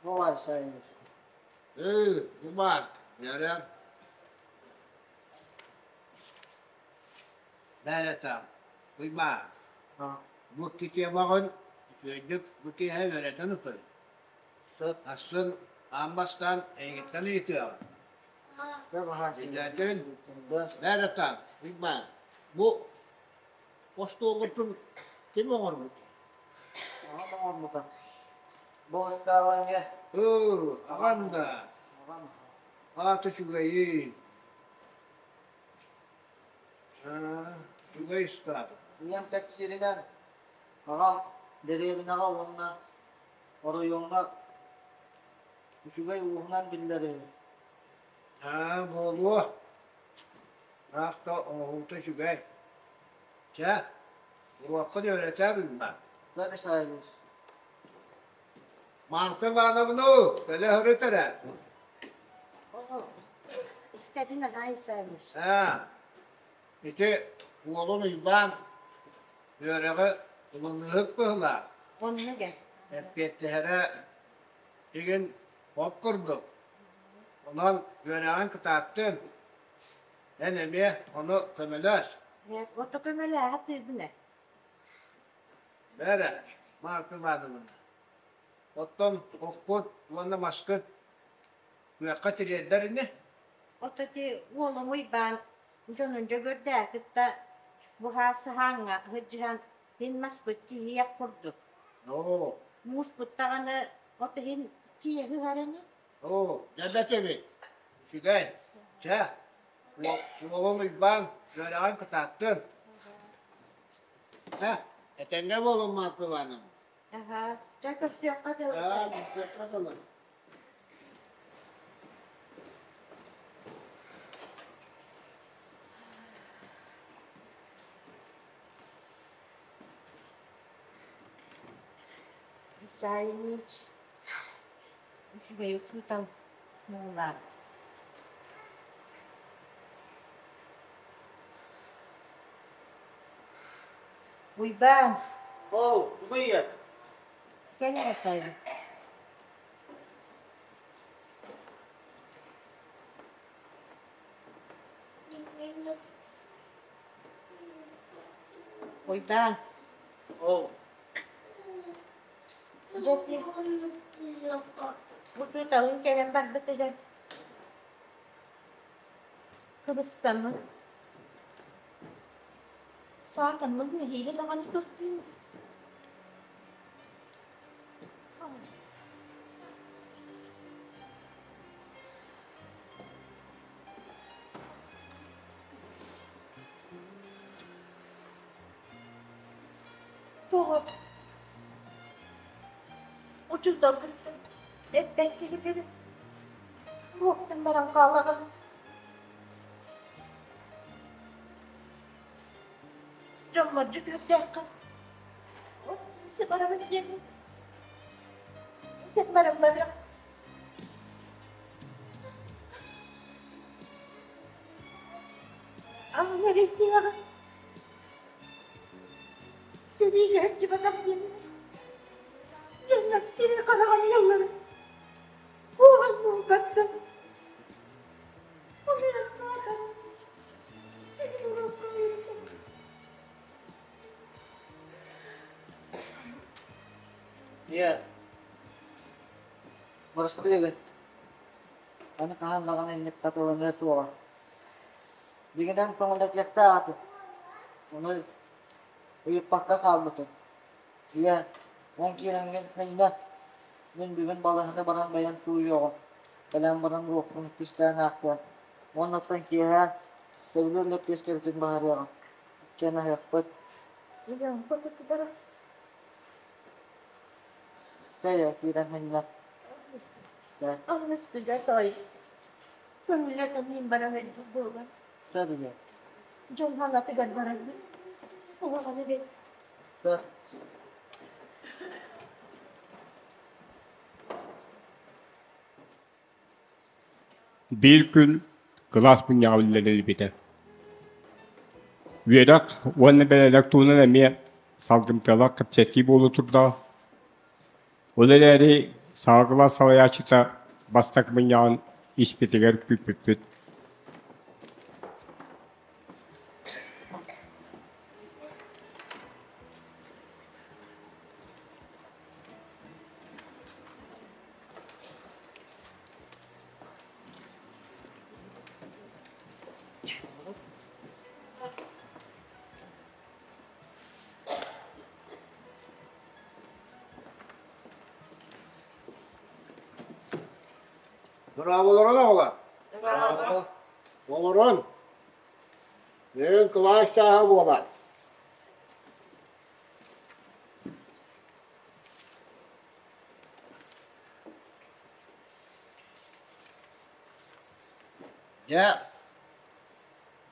Бу Исай Ильич. Ээ, бу баар, Яря. Бээрэтэ, Уйбаан, бу китиэмэҕин үчүгэйдик бу киэһэ үөрэтэн утуй. Сөп. Ахсын аан бастаан эйигиттэн ыйытыаҕым. Өйдөөтүн? Бээрэтэ, Уйбаан, бу остуолгутун ким оҥорбут? Аҕам оҥорбута. Бу ыстаалаҥҥа Ыы, аҕам да. Аҕам. Аата үчүгэйий. Үчүгэй ыстаал. Ийэм кэпсииринэн, аҕам дэриэбинэҕэ уонна оройуоҥҥа үчүгэй ууһунан биллэр үһү. Аа, буолуо. Таах да оҥоһуута үчүгэй. Чэ, уруоккун үөрэтээр Уйбаан. Да, Михайлович. Марта Ивановна, кэлэ сырыт эрэ. Истэбин аһаа Исаевич. Аа, ити уолун Уйбаан үөрэҕи ылыныыһык быһыылаах. Оннук ээ. Эппиэттэһэрэ игин хоп курдук. Онон үөрэҕин кытааттын. Эн эмиэ ону көмөлөс. Ото көмөлөөһө тыыбын ээ. Бээрэ, Марта Ивановна, оттон оккут уонна маскыт күөххэ тириэрдэр ини? Ото ити уолум Уйбаан дьонун Дьөгүөрдээҕи кытта буһаа-сыһааҥҥа сылдьыһан иһин маспыт тиийиэх курдук. Оо, Мууспут даҕаны от иһин тиийэ сыһар ини. Оо, дьэ эбит. Үчүгэй. Чэ, уолун Уйбаан үөрэҕин кытааттын. Э? Этэҥҥэ буолуҥ, Марфа Ивановна. Аһа, чэ көрсүөххэ дылы. Аа, көрсүөххэ дылы. Исай Ильич, үчүгэй учуутал буоллаах. Уйбаан! Оо, тугуй Кэл эрэ сайын. Уйбаан! Оо. Дьэ учууталыҥ кэлэн барбытыгар кыбыстаммын, саатаммын нэһиилэ даҕаны турдум. Тоҕо? Учууталгыттан эппэккигит туохтан баран хаалаҕын? Дьоммор дьүкүөрдээххэ барабын диэммин этэн баран барыам. Аҕам эрэйдээҕэ Сэриигэ сылдьыбатах диэн дьоннор сири хараҕалыыллара куоҕан буолбаттар. Ол эрэн саатар сирин уруокка үөрэтэр. Ийэ, бырастыы Аны хаһан даҕаны инник хатыланыа суоҕа. Дьиҥинэн көҥүллэтиэхтээх этим. Ону ыйыппакка хаалбытым. Ийэ, эн киирэҥҥин мэннэ, мин бүгүн балыыһаны баран бэйэм сууйуоҕум, кэлэн баран уруокпун иккистээн аахтыам уонна оттон киэһэ сөбүлүүр лэппиэскэбитин баһарыаҕым, иккиэн аһыахпыт. Чэй киирэн иһиннэ. Аҕыстыга той. Көҥүлэ баран эрдик буолан. Сөбүлэ. Дьон хаҥатыгар барарбыт. Куһаҕан эбит. Биир күн кылаас мунньаҕа биллэриллибитэ. Үөрэх уонна бэрээдэк туһунан эмиэ салгымтыалаах кэпсэтии буола турдаҕа. Ол эрээри саҥа кылаас салайааччыта бастакы мунньаҕын испитигэр күүппүппүт. Дорооболорун оҕолор. Олорун. Бүгүн кылаас чааһа буолар. Дьэ,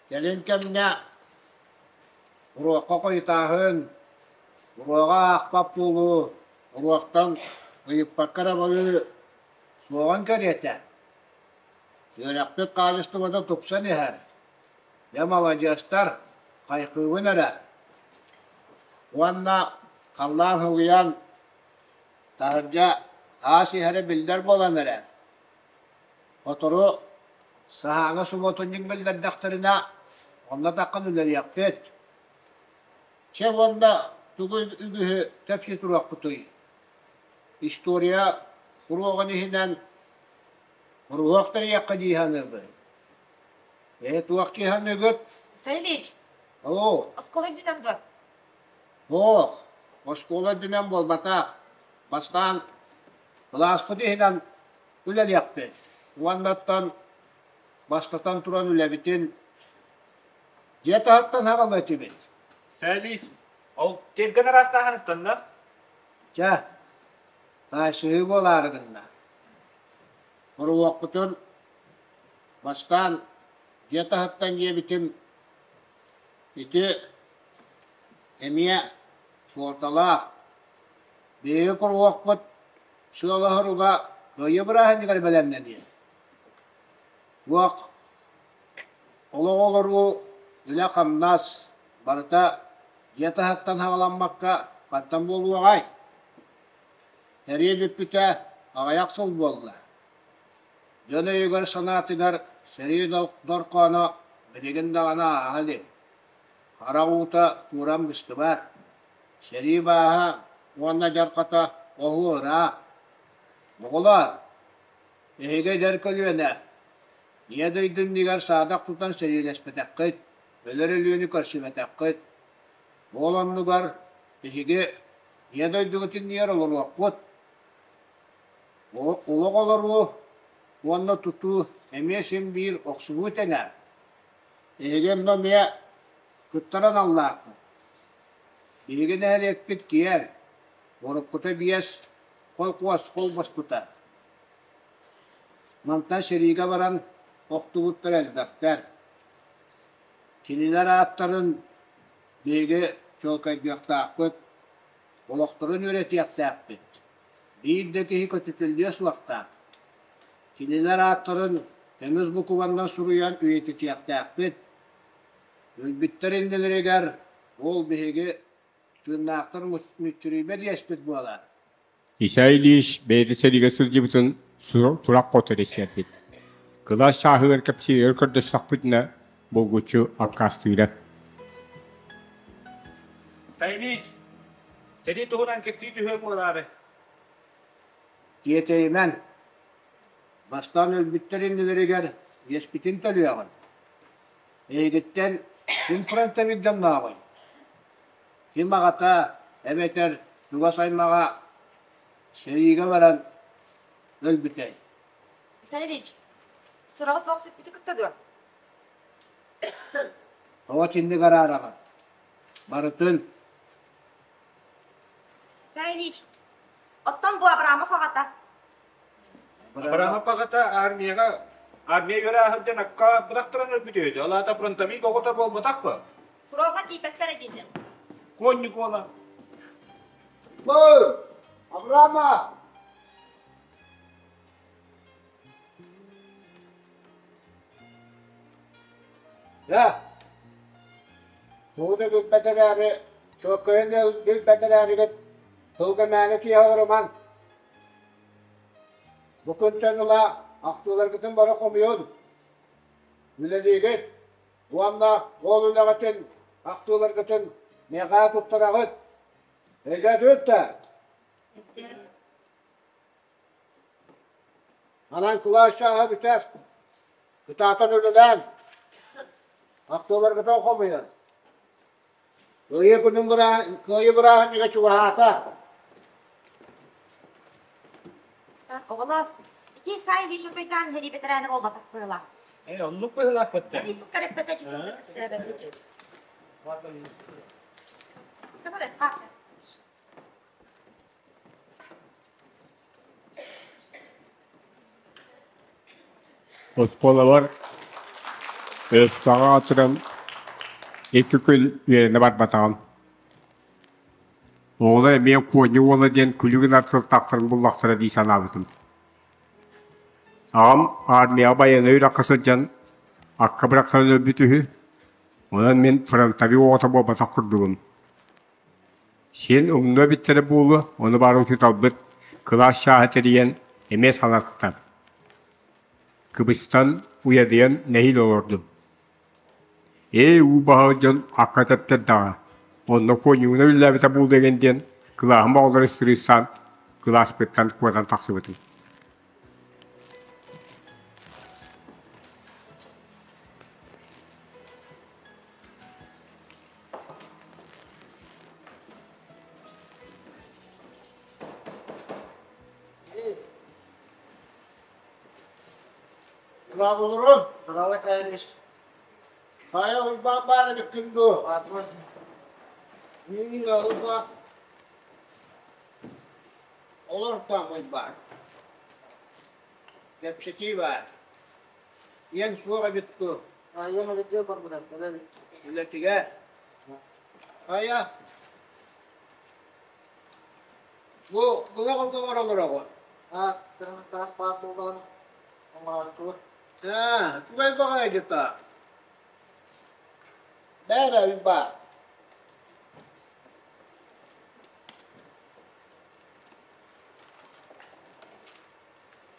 кэлин кэмҥэ уруокка хойутааһын, уруога аахпат буолуу, уруоктан ыйыппакка эрэ барыы суоҕун кэриэтэ. Үөрэхпит хаачыстыбата тупсан иһэр. Дьэ, маладьыастар, хайҕыыбын эрэ. Уонна халлаан сылыйан, таһырдьа аас иһэрэ биллэр буолан эрэ. Сотору саһааҥҥа субуотунньук биллэрдэхтэринэ, онно таххан үлэлиэхпит. Чэ уонна тугу үгүһү кэпсии туруохпутуй? История уруогун иһинэн уруһуох тэрийиэххэ дии саныыбын. Ээ, туох дии саныыгыт? Исай Ильич, Оо, оскуола үрдүнэн дуо? Суох, оскуола үрдүнэн буолбатах. Бастаан кылааспыт иһинэн үлэлиэхпит. Уонна оттон бастатан туран үлэбитин дьиэ таһыттан саҕалыа этибит. Исай Ильич, Ол тиэргэн араастааһын ыстанна. Чэ, таайсыһыы буолаары гынна. Оруоккутун бастаан дьиэ таһыттан диэбитим ити эмиэ суолталаах. Биһиги куруһуокпут сыала-соруга Кыайыы бырааһынньыгар бэлэмнэниэ. Туох олох олоруу, үлэ-хамнас барыта дьиэ таһыттан саҕаламмакка хантан буолуоҕай? Сэрии бүппүтэ аҕыйах сыл буолла. Дьон өйүгэр-санаатыгар сэрии дорҕооно билигин даҕаны ааһа илик. Харах уута кууран быстыбат. Сэрии бааһа уонна дьарҕата оһуо ыраах. Оҕолоор, эһиги эдэр көлүөнэ, Ийэ дойду иннигэр саадах тутан сэриилэспэтэххит, өлөр өлүүнү көрсүбэтэххит. Ол оннугар эһиги Ийэ дойдугут иннигэр олоруоххут. Олох олоруу уонна тутуу эмиэ син биир охсуһуу тэҥэ. Эһиги онно эмиэ кыттар аналлааххыт. Биһиги нэһилиэкпит киэҥ, уруккута биэс холкуос холбоспута. Мантан сэриигэ баран охтубуттар элбэхтэр. Кинилэр ааттарын биһиги чуолкайдыахтаахпыт, олохторун үөрэтиэхтээхпит. Биир да киһи көтүтүллүө суохтаах. Кинилэр ааттарын көмүс букубаннан суруйан үйэтитиэхтээхпит. Өлбүттэр иннилэригэр ол биһиги тыыннаахтар мүччүрүйбэт иэспит буолар. Исай Ильич бэйэтэ сэриигэ сылдьыбытын сурах хоту истэрбит. Кылаас чааһыгар кэпсииригэр көрдөстөхпүтүнэ булгуччу аккаастыыра. Исай Ильич, сэрии туһунан кэпсии түһүөҥ буолаары. Тиэтэйимэн, бастаан өлбүттэр иннилэригэр иэспитин төлүөҕүн. Эйигиттэн ким фронтовик дьоннооҕуй? Ким аҕата эбэтэр чугас аймаҕа сэриигэ баран өлбүтэй? Исай Ильич, сураҕа суох сүппүтү кытта дуо? Тоҕо итинник араараҕын? Барытын Исай Ильич, оттон бу Абрамов аҕата? Абрамов аҕата армияҕа армия үөрэ сылдьан акка бырахтаран өлбүт үһү. Ол аата фронтовик оҕото буолбатах дуо? Фроҥҥа тиийбэттэр этинним. Куонньук уола. Бу! Авраама! Дьэ, тугу да билбэт эрээри, чуоккайын билбэт эрээригит, тылга мээнэ тииһэ олорумаҥ. Бу күнтэн ыла ахтыыларгытын бары хомуйун, үлэлиигит уонна ол үлэҕитин, ахтыыларгытын миэхэ туттараҕыт. Өйдөөтүгүт да? Анан кылаас чааһа бүтэр. Кытаатан үлэлээн, ахтыыларгытын хомуйун. Кыайыы күнүн Кыайыы бырааһынньыга чугаһаата. Оҕолор, ити Исай Ильич отойдаан сэрии бэтэрээнэ буолбатах быһыылаах. Ээ, оннук быһыылаах бытта. Эти кареппете чукурда кысыабэти. Оскуолабар өстөҕө туран икки күн үөрэнэ барбатаҕым. Оҕолор эмиэ куонньу уола диэн күлүк гынар сылтахтарын буллахтара дии санаабытым. Аҕам армияҕа байыаннай үрэххэ сылдьан акка бырахтаран өлбүт үһү. Онон мин фронтовик оҕото буолбатах курдугум. Син умнуо эбиттэрэ буолуо, ону баара учууталбыт кылаас чааһа тэрийэн эмиэ санаттар. Кыбыстан, уйадыйан нэһиилэ олордум. Ээ, уу баһа дьон акка тэптэрдэҕэ, онно куонньугуна үлэлээбитэ буолуо эҥин диэн кылааһым оҕолоро ыстырыыстаан кылааспыттан куотан тахсыбытым. Браво, Браво, Савельевич. Хайа Уйбаан баар эбиккин дуу? Миигин Олор таамайбаат. Кэпсэтии баар. Ийэҥ суох эбит дуо? Ийэм үлэтигэр барбыта. Үлэтигэр? Хайа? Бу быһах олдоҕор олороҕун? Аа, кыргыттаах баар буоллаҕына оҥорооччулар. Аа, үчүгэй баҕайы дьыта. Бээрэ Уйбаан.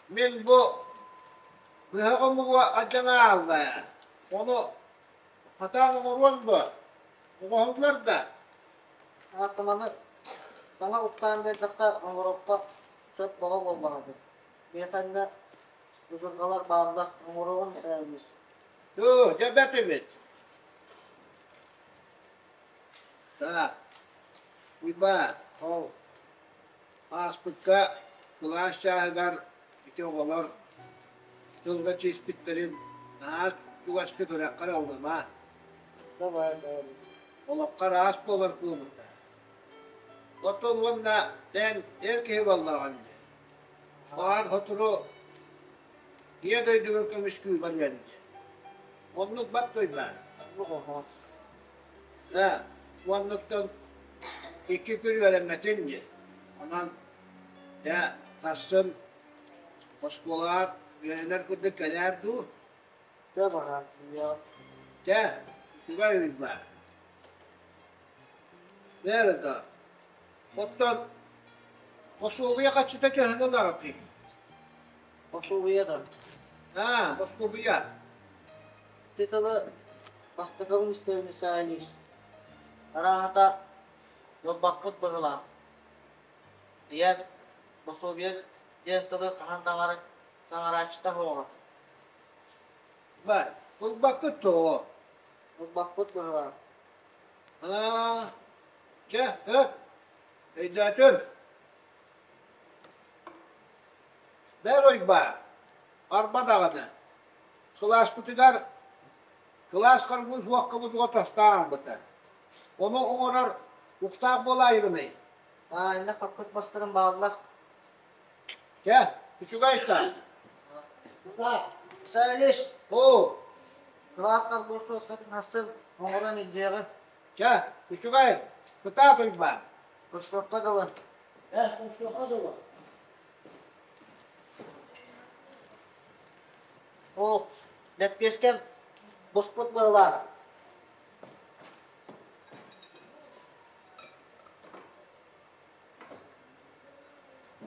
Мин бу быһах омугу алдьана аалла ээ. Ону хатаан оҥоруон дуо? Оҥоһуллар да? Ааттаманы саҥа уктаан биэрдэххэ оҥоруохха сөп бөҕө буоллаҕа дии. Биһиэхэ удьурҕалар бааллар, оҥоруоҕун сээйиир. Туу, дьэ бэрт эбит. Так, Уйбаан, Ол ааспыкка кылаас чааһыгар ити оҕолор тылга чиспиттэрин наһаа чугастык үрэххэр ыллыма. Давай, давай. Олоххо араас буолар буолбута. Оттон уонна эн эр киһи буоллаҕыҥ дии. Баҕар сотору Ийэ дойдугун көмүскүү барыан диэн. Оннук бат Уйбаан. Да, уоннуктан икки күн үөрэммэтин диэн. Онон дьэ сарсын оскуолаҕа үөрэнэр курдук кэлээр дуу? Дьэ баҕар, Чэ, үчүгэй Уйбаан. Бээрэ да, оттон Босуобуйа хаччыта төһөнү ылаҕытый? Босуобуйа да. Аа, босуобуйа. Ити тылы бастакыбын истэбин Исаевич. Арааһата ылбаппыт быһыылаах. Ийэм босуобуйа диэн тылы хаһан даҕаны саҥарааччыта суоҕа. Бар, ылбаккыт тоҕо? Ылбаппыт быһыылаах. Аа, чэ, һөп, өйдөөтүм. Бэр Уйбаан, арба даҕаны, кылааспытыгар кылаас харбыыс уоккабытыгар тастаан ылбыта. Ону оҥорор уктаах буолаайыгыный? Аа, иннэ хаппыт мастарым бааллар. Чэ, үчүгэй та. Сайлиш! Оо! Кылаас харбыыс суоскатын асын оҥорон илдьиэҕим. Чэ, үчүгэй, кытаат Уйбаан. Көрсүөххэ дылы. Э, көрсүөххэ дылы. Оо, лэппиэскэм буспут быһыылаах.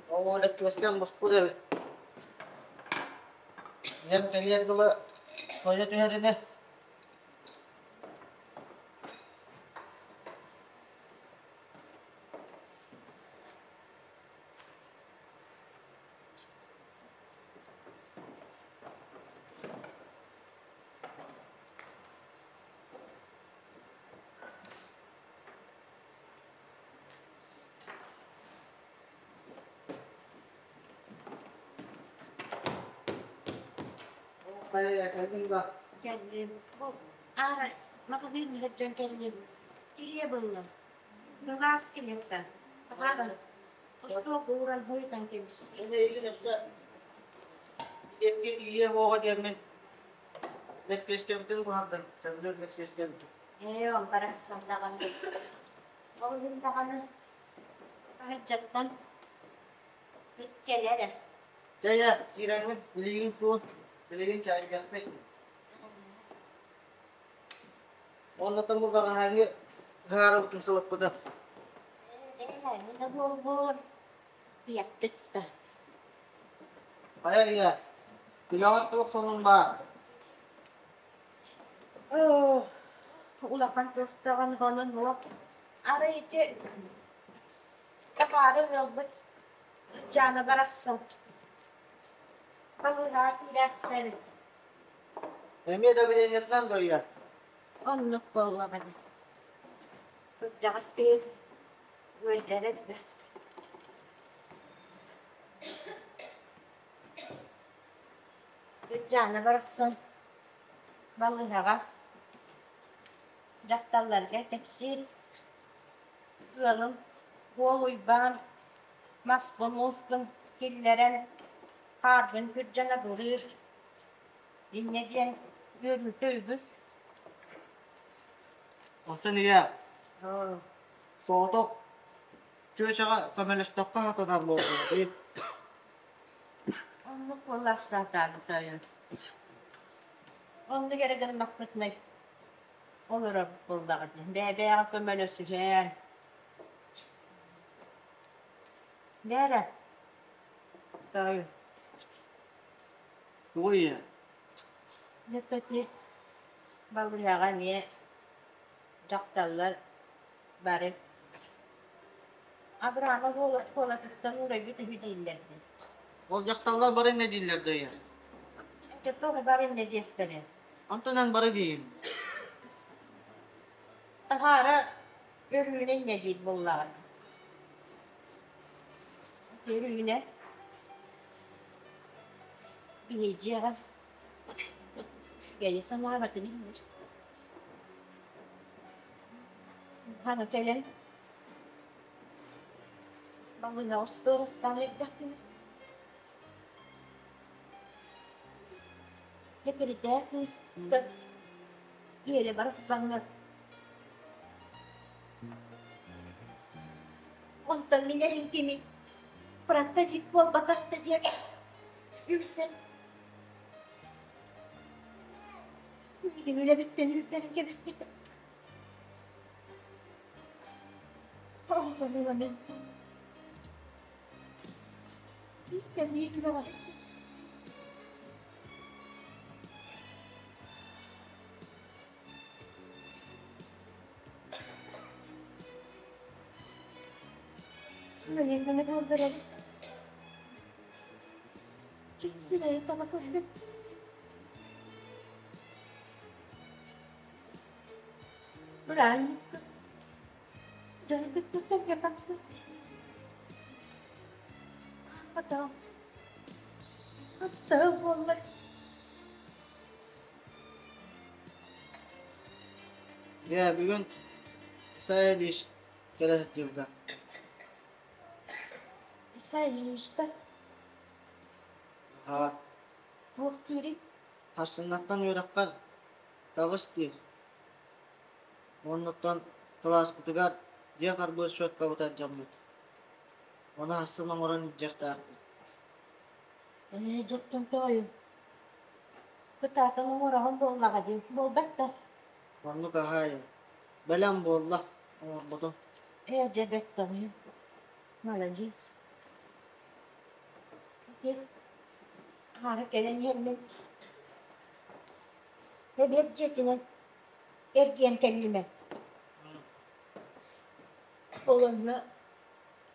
Оо, лэппиэскэм буспут эбит. Ийэм кэлиэр дылы сойо түһэр ини. Кэллим. Бу аара маҕаһыын сылдьан кэллим. Илиэ буллум. Кылаас килиэптэ. Таһааран Остуолга ууран хойутан кэбис. Мин эйигин өссө килиэпкэ тиийиэ суоҕа диэммин лэппиэскэбитин буһардым, сөбүлүүр лэппиэскэбитин. Ээ, ол барахсан даҕаны. Ол иһин даҕаны таһырдьаттан ыт кэлэр ээ. Чэ, ийэ, киирэҥҥин билигин суун, билигин чээйиэхпит. Уонна бу бэҕэһээҥҥи ыһаарыбытын сылыппытым. Ээ, буолбун. Ийэппит да. Хайа ийэ, күлэҕэр туох сонун баар? Оо, улахан туохтаҕын онон уол. Арай ити табаары ыалбыт Дьаана барахсан балыыһаҕа киирээхтээбит. Эмиэ да билиниттэн дойя. Оннук буоллаҕына. Кырдьаҕас киһи ыалдьара элбэх. Дьаана барахсан балыыһаҕа дьахталларга кэпсиир. Ыалым Уол Уйбаан маспын-мууспун киллэрэн хаарбын күрдьэн абырыыр, инньэ диэн үөрүүтэ үгүс. Онтон ийэ соҕотох чүөчэҕэ көмөлөстөххө сатанар буолуо дии. Оннук буоллахтаатаабыт айан. Оннук эрэ гыннахпытына олорор буоллаҕа дии. Бэйэ-бэйэҕэ көмөлөсүһэн. Бээрэ, тоойу. Тугу ийэ? Дьэ ити балыыһаҕа эмиэ дьахталлар бары Абраамап уол оскуолатыттан уурайбыт үһү дииллэр дии. Ол дьахталлар бары иннэ дииллэр да ийэ? Дьэ тоҕо бары иннэ диэхтэрэ? Онтон эн бары диигин. Таһаара Өрүүнэ иннэ диир буоллаҕа. Өрүүнэ биһи дьиэҕэ үчүгэйи санаабатын иһиннэр. Хана кэлэн балыыһа остуорастаан эрдэхпинэ Тэкиритээ кыыс Иэрэ барахсаҥҥа Онтон мин эрим кими фронтовик буолбатах да диэн үҥсэн миигин үлэбиттэн үүрдэрэн кэбиспитэ. Онтон ыла мин биир үлэҕэ Наверное, буоллар Сирэйин таба көрдүм. Быраанньыкка дьону кытта тэҥҥэ тапсар. Потом Астаах буоллар Дьэ, бүгүн Исайя Ильич кэлэ сылдьыбыта. Исайя Ильичта Аһаа, туох диирий? Сарсыҥҥаттан үөрэххэр таҕыс диир. Уоннаттан кылааспытыгар дьиэ харбыыр счеткабыт алдьаммыт. Ону ахсын оҥорон илдьиэхтээхпит. Ээ, дьоттон тоойум. Кытаатан оҥороҕун буоллаҕа дии, буолбат да? Оннук аһаайа. Бэлэм буолла, оҥорбутум. Ээ, дьэ бэрт тоҕойум. Маладьыас. Ити хаара кэлэн иһэммин эбиэт дьиэтинэн эргийэн кэллим ээ. Ол онно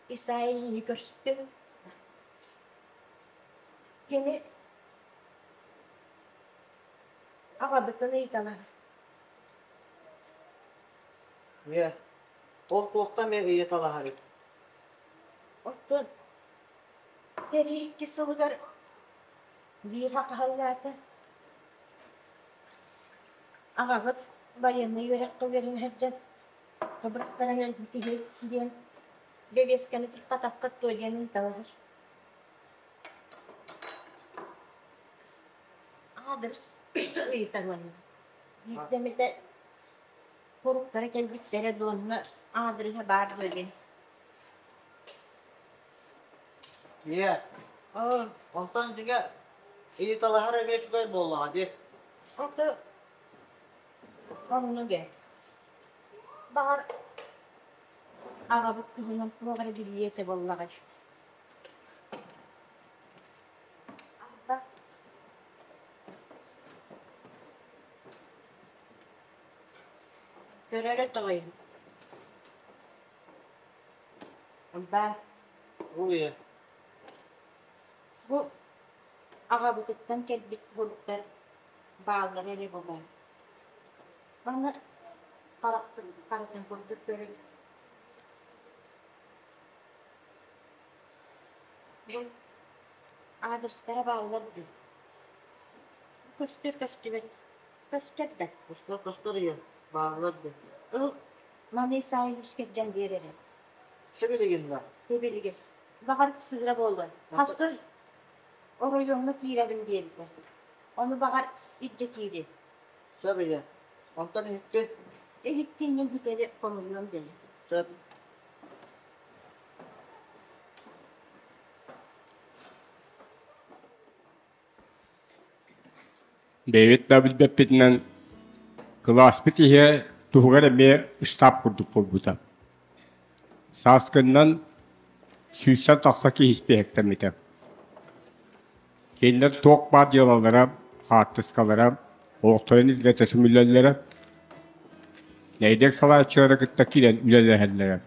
Исайяны көрүстүм. Кини аҕабытын ыйыталаһар. Ийэ, ол туохха эмэ ыйыталаһарый? Оттон сэрии икки сылыгар биир хахаһаллаата. Аҕаҕыт байыаннай үөрэххэ үөрэнэ сылдьан Бырахтаран өлбүт үһү диэн бэбиэскэни туппатаххыт дуо диэн ыйыталаһар. Аадырыс ыйытар уонна биирдэ эмитэ хоруктара кэлбиттэрэ дуонна аадырыһа баар дуо диэн. Ийэ, онтон дьиҥэ ыйыталаһар эмиэ үчүгэй буоллаҕа дии. Ото оннук ээ. Баҕар, аҕабыт туһунан туох эрэ билиэ этэ буоллаҕай. Арба, көрөрө тоҕойун. Уйбаан. Уу Бу аҕабытыттан кэлбит буруктар бааллара эрэ буолуо. Манна харахпын харытын курдук көрөн бу аадырыстара бааллар дуу? Көстөр көстүбэт. Көстөр да. Көстөр көстөр ийэ, бааллар дуу. Ыл, маны Исаевич кэрдьэн биэр эрэ. Сибилигин да? Сибилигин. Баҕар сыыра буолуо. Хассын оройуоҥҥа киирэбин диэбитэ. Ону баҕар илдьэ киириэ. Сөп ийэ. Онтон иһиккин? Иһиккин бүтэри хомуйуом диэн. Сөп. Бэйэбит да билбэппитинэн кылааспыт иһэ туһугар эмиэ штаб курдук буолбута. Сааскыннан сүүстэн тахса киһи испииһэктэммитэ. Кинилэр туох баар дьыалалара, хаартыскалара, олохторун илдьэ түмүллэллэрэ, нэһилиэк салайааччылара кытта киирэн үлэлэһэллэрэ.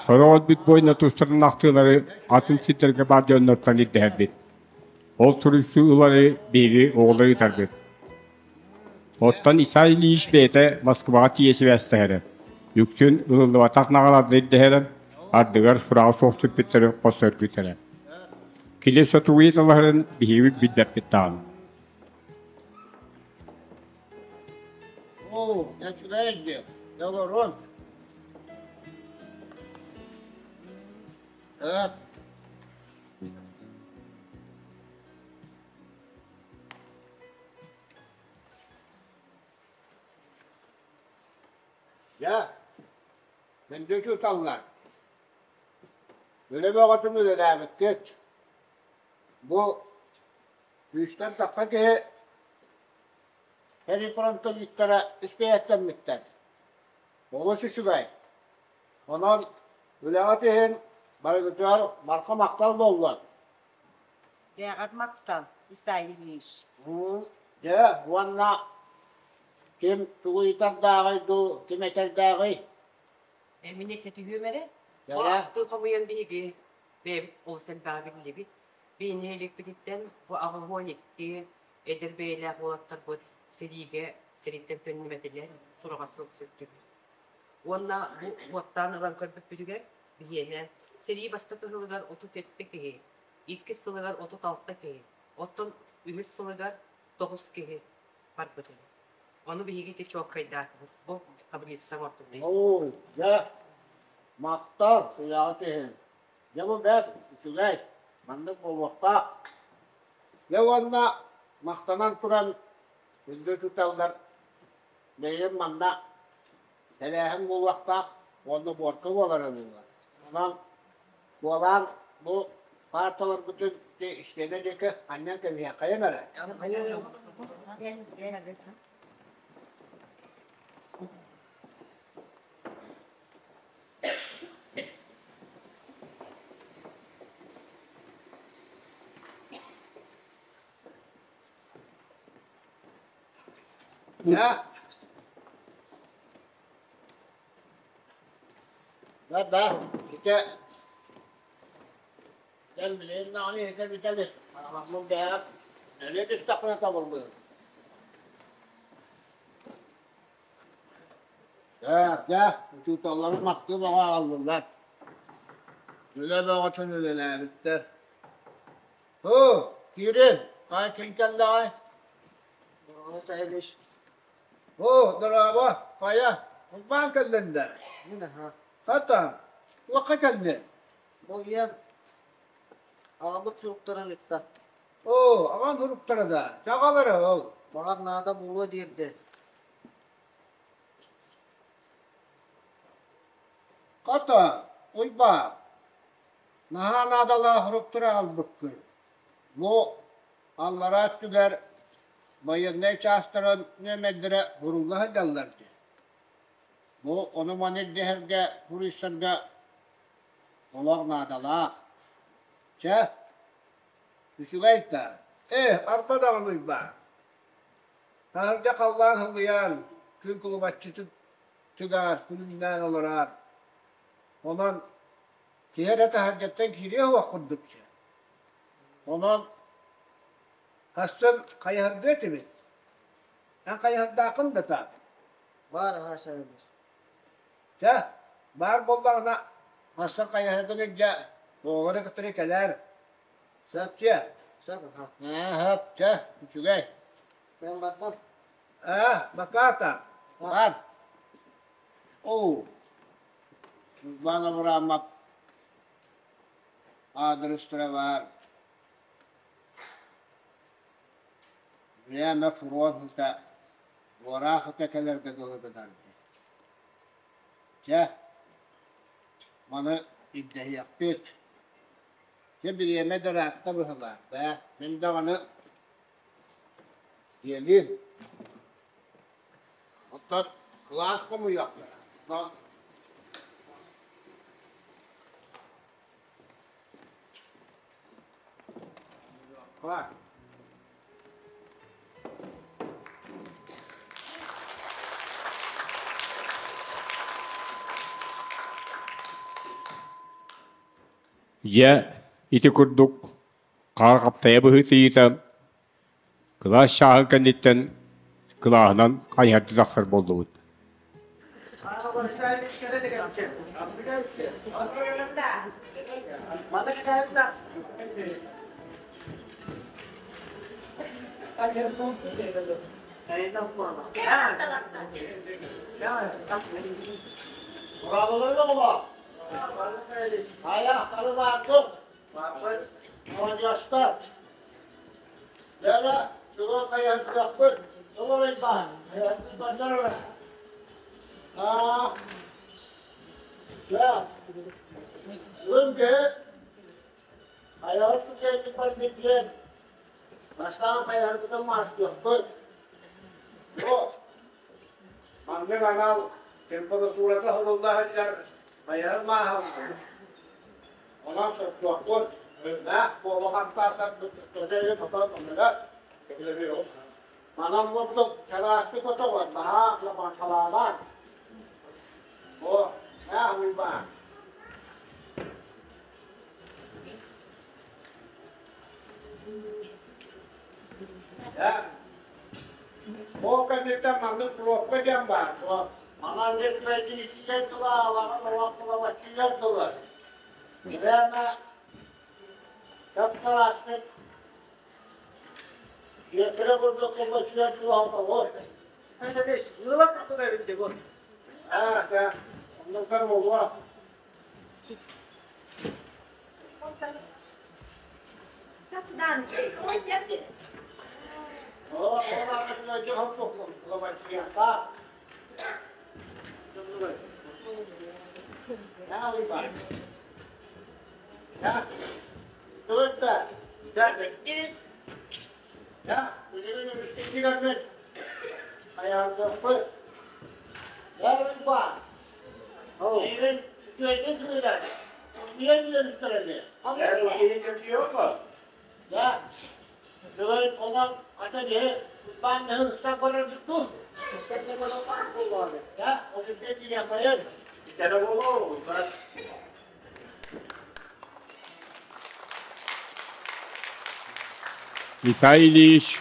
Сорох өлбүт буойна тустарын ахтыылары атын сирдэргэ баар дьоннортон ирдэһэрбит. Ол суруйсуулары биһиги оҕолор ыытарбыт. Оттон Исай Ильич бэйэтэ Москваҕа тиийэ сибээстэһэрэ. Үксүн ылыллыбатах наҕарааданы ирдэһэрэ, ардыгар сураҕа суох сүппүттэри хос өргүтэрэ. Кини сотугуйа талаһарын биһиги билбэппит даҕаны. Оо, үчүгэй диэн, олорон. Так. Дьэ, күндү учууталлар, үлэ бөҕөтүн үлэлээбиккит. Бу күүстэн тахса киһи сэрии фронтовиктара испиэһэктэммиттэр. Олус үчүгэй. Онон үлэҕит иһин барыгытыгар барҕа махтал буоллун. Бэҕэр махтал, Исай Ильич. Дьэ, уонна ким тугу ыйытардааҕый дуу, ким этэрдээҕий? Мин этэ түһүөм эрэ. Бу ахтыы хомуйан биһиги бэйэбит олус элбэҕи биллибит. Биһини нэһилиэкпититтэн бу 82 эдэр бэйэлээх уолаттарбыт сэриигэ сэрииттэн төннүбэтилэр, сураҕа суох сүттүлэр. Уонна бу уоттаан ылан көрбүппүтүгэр биһиэнэ сэрии бастакы сылыгар 37 киһи, иккис сылыгар 36 киһи, оттон үһүс сылыгар 9 киһи барбыт эбит. Ону биһиги ити чуолкайдаатыбыт. Бу таблица оҥордум. Оо, дьэ, махтал, сүрэҕит иһин. Дьэ бу бэрт үчүгэй, маннык буолуохтаах. Дьэ уонна махтанан туран күндү учууталлар бэйэм манна тэрээһин буолуохтаах уонна буорка буолара буолар. Онон куолаан бу паарталарбытын истиэнэ диэки анньан кэбиһиэххэйин эрэ. Да. Да, да, ити дьэн билигин даҕаны иһитэ бүтэ Аламмын бэйэҕэ нөлүө түстэхпинэ табыллыыр. Дьэ, дьэ, учууталлары махтыы бөҕө аҕаллылар. Үлэ бөҕөтүн үлэлээбиттэр. Һуу, киирин, хай ким кэллэҕэй? Сайлиш. Оо, дорообо, хайа, урбаан кэллин да? Мин аха. Хата, туохха кэллин? Бу ийэм аҕабыт суруктарын ытта. Оо, аҕаҥ суруктара да, чаҕалара ол. Баҕар наада буолуо диэрдэ. Хата, Уйбаан, наһаа наадалаах суруктары аҕалбыккын. Бу аллараа өттүгэр байыаннай чаастарын нүөмэрдэрэ бурулла сылдьаллар дии. Бу ону-маны ирдэһэргэ туристарга олох наадалаах. Чэ, үчүгэй да. Ээ, арба даҕаны Уйбаан. Таһырдьа халлаан сылыйан, күн кулубаччы тыгаар, күлүмнээн олорор. Онон киһи эрэ таһырдьаттан киириэ суох курдук чэ. Онон хастан хайыһардыа этибит? Эн хайыһардааххын да таак? Баар аһаа сарыбыс. Чэ, баар буоллаҕына, хастан хайыһаргын илдьэ, оҕолору кытары кэлээр. Сөп чэ? Сөп аһаа. Ээ, сөп, чэ, үчүгэй. Мен бардым. Ээ, бакаата, бар. Оо. Уйбаан Абыраамап аадырыстара баар. Время фронта буораах ыта кэлэргэ дылы гынар дии. Чэ, маны ирдэһиэхпит. Чэ, бириэмэ да ыраатта быһыылаах бээ, мин даҕаны диэлиим. Оттон кылаас хомуйуохтара. Оттон Дьэ, ити курдук хаар хаптайа быһыытыйыыта кылаас чааһын кэнниттэн кылааһынан хайыһарды тахсар буоллубут. Маладьыастар! Дьэ, чугас хайыһардыахпыт, толоройбаан, хайыһардыы Аа, дьэ, бүгүн киһи хайыһар күчэйдик барбыт бастаан хайыһарбытын маастыахпыт. Бу маннык анал температурата хонулла сылдьар хайыһар мааһа Онон сордуохпут, ырыыннаах буолуох антаасарбыт төтөйү тутан умнугас. Манан курдук чараастык отоҕор наһаа лапанхалаабаат. Бу, наах уйбаан. Ол кэнниттэн маннык кнопка диэн баар. Манан электрическэй тыла алаҕын олох тылалаччыйар тылы. Прямо тапталаастык дьиэкирэ курдук кылбачыйар тылалта вот. Ыла курдук эбит бу. Аа, да. Оннуктар буолуо. Михаил Ильич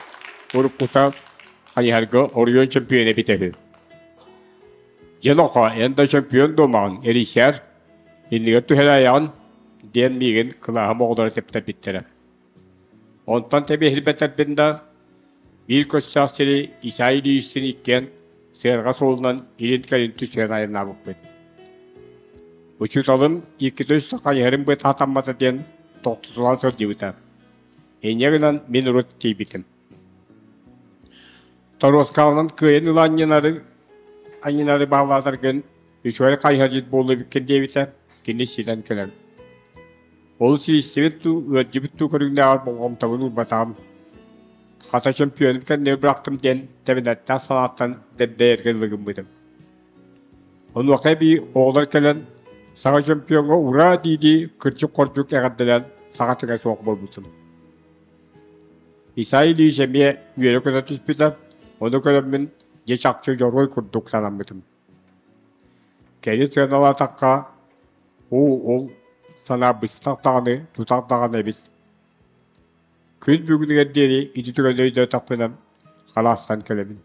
уруккута хайыһарга оройуон чөмпүйүөнэ эбитэ үһү. Дьэ нохоо, эн да чөмпүйүөн дуомаҕын, эрийсээр, иннигэр түһэрээйэҕин, диэн миигин кылааһым оҕолоро тэптэрбиттэрэ. Онтон тэбиэһирбэтэрбин да, биир көстөөх сири Исай Ильичтин иккиэн сыарҕа суолунан илин-кэлин түсүһэн айаннаабыппыт. Учууталым иккитэ-үстэ хайыһарым быата хатаммата диэн тохтотулаан сылдьыбыта. Инньэ гынан мин урут тиийбитим. Торуоскаҕынан кыайан ыла анньынары, анньынары баҕалаатаргын үчүгэй хайыһардьыт буолуо эбиккин диэбитэ, кини ситэн кэлэн. Ол сиристибит дуу, ыалдьыбыт дуу көрүҥнээҕэр болҕомтобун уурбатаҕым. Хата чөмпүйүөнүм кэннигэр бырахтым диэн тэбинэттээх санааттан дэбдэйэргэ дылы гыммытым. Онуоха эбии оҕолор кэлэн саҥа чөмпүйүөҥҥэ ураа дии-дии кырдьык-хордьук эҕэрдэлээн саҥа тыҥа суох буолбутум. Исай Ильич эмиэ үөрэ-көтө түспүтэ, ону көрөммүн дьэ чахчы дьоруой курдук санаммытым. Кэлин сыаналаатахха, уу ол санаа быстах даҕаны, тутах даҕаны эбит. Күн бүгүнүгэр диэри ити түгэни өйдөөтөхпүнэ, халаастан кэлэбин.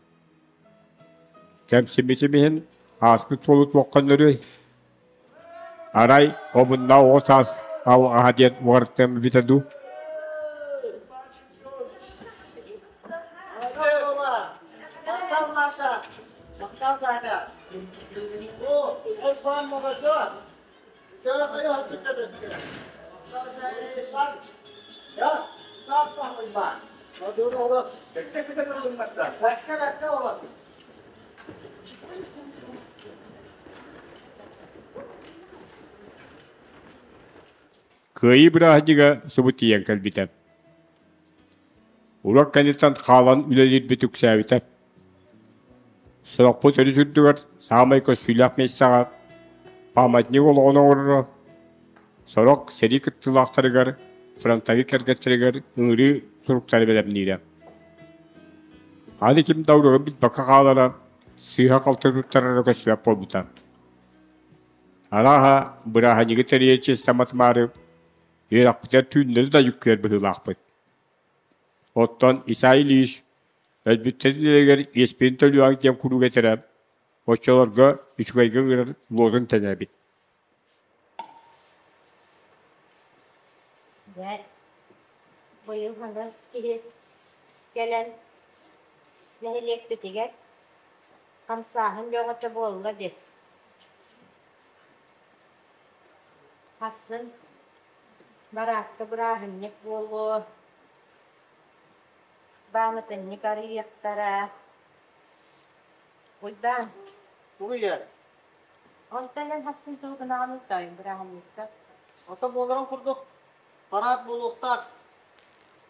Кэмсиммитим иһин ааспыт суолу туохха өнөрүөй? Арай омунна оҕо саас алҕаһа диэн уҕарыттыам эбитэ дуу? Кыайыы бырааһынньыга субу тиийэн кэлбитэ. Уруок кэнниттэн хаалан үлэлиирбит үксээбитэ. Сорохпут өрүс үрдүгэр саамай көстүүлээх миэстэҕэ памятник олоҕун оҥороро, сорох сэрии кыттыылаахтарыгар, фронтовик кэргэттэригэр ыҥырыы суруктары бэлэмниирэ. Аны ким да уруогун билбэккэ хаалара, сыыһа-халты туттарара көстүбэт буолбута. Арааһа, бырааһынньыгы тэрийээччи ыстамматымаары, үөрэхпитигэр түүннэри да дьүккүөр быһыылаахпыт. Оттон Исай Ильич өлбүттэрин илэригэр иэспин төлүөҕүҥ диэн куруук этэрэ, оччолорго үчүгэйгэ ыҥырар лозунг тэнэбит. Дьэ, быйыл манна киһи кэлэн нэһилиэкпитигэр хамсааһын бөҕөтө буолла дии. Хассын бараакка бырааһынньык буолуо, баамытынньык арыйыахтара. Уйбаан. Тугуйа? Онтон эн хассын тугу гынаҕын ыытаайын бырааһынньыкка? Ото буоларын курдук парад буолуохтаах.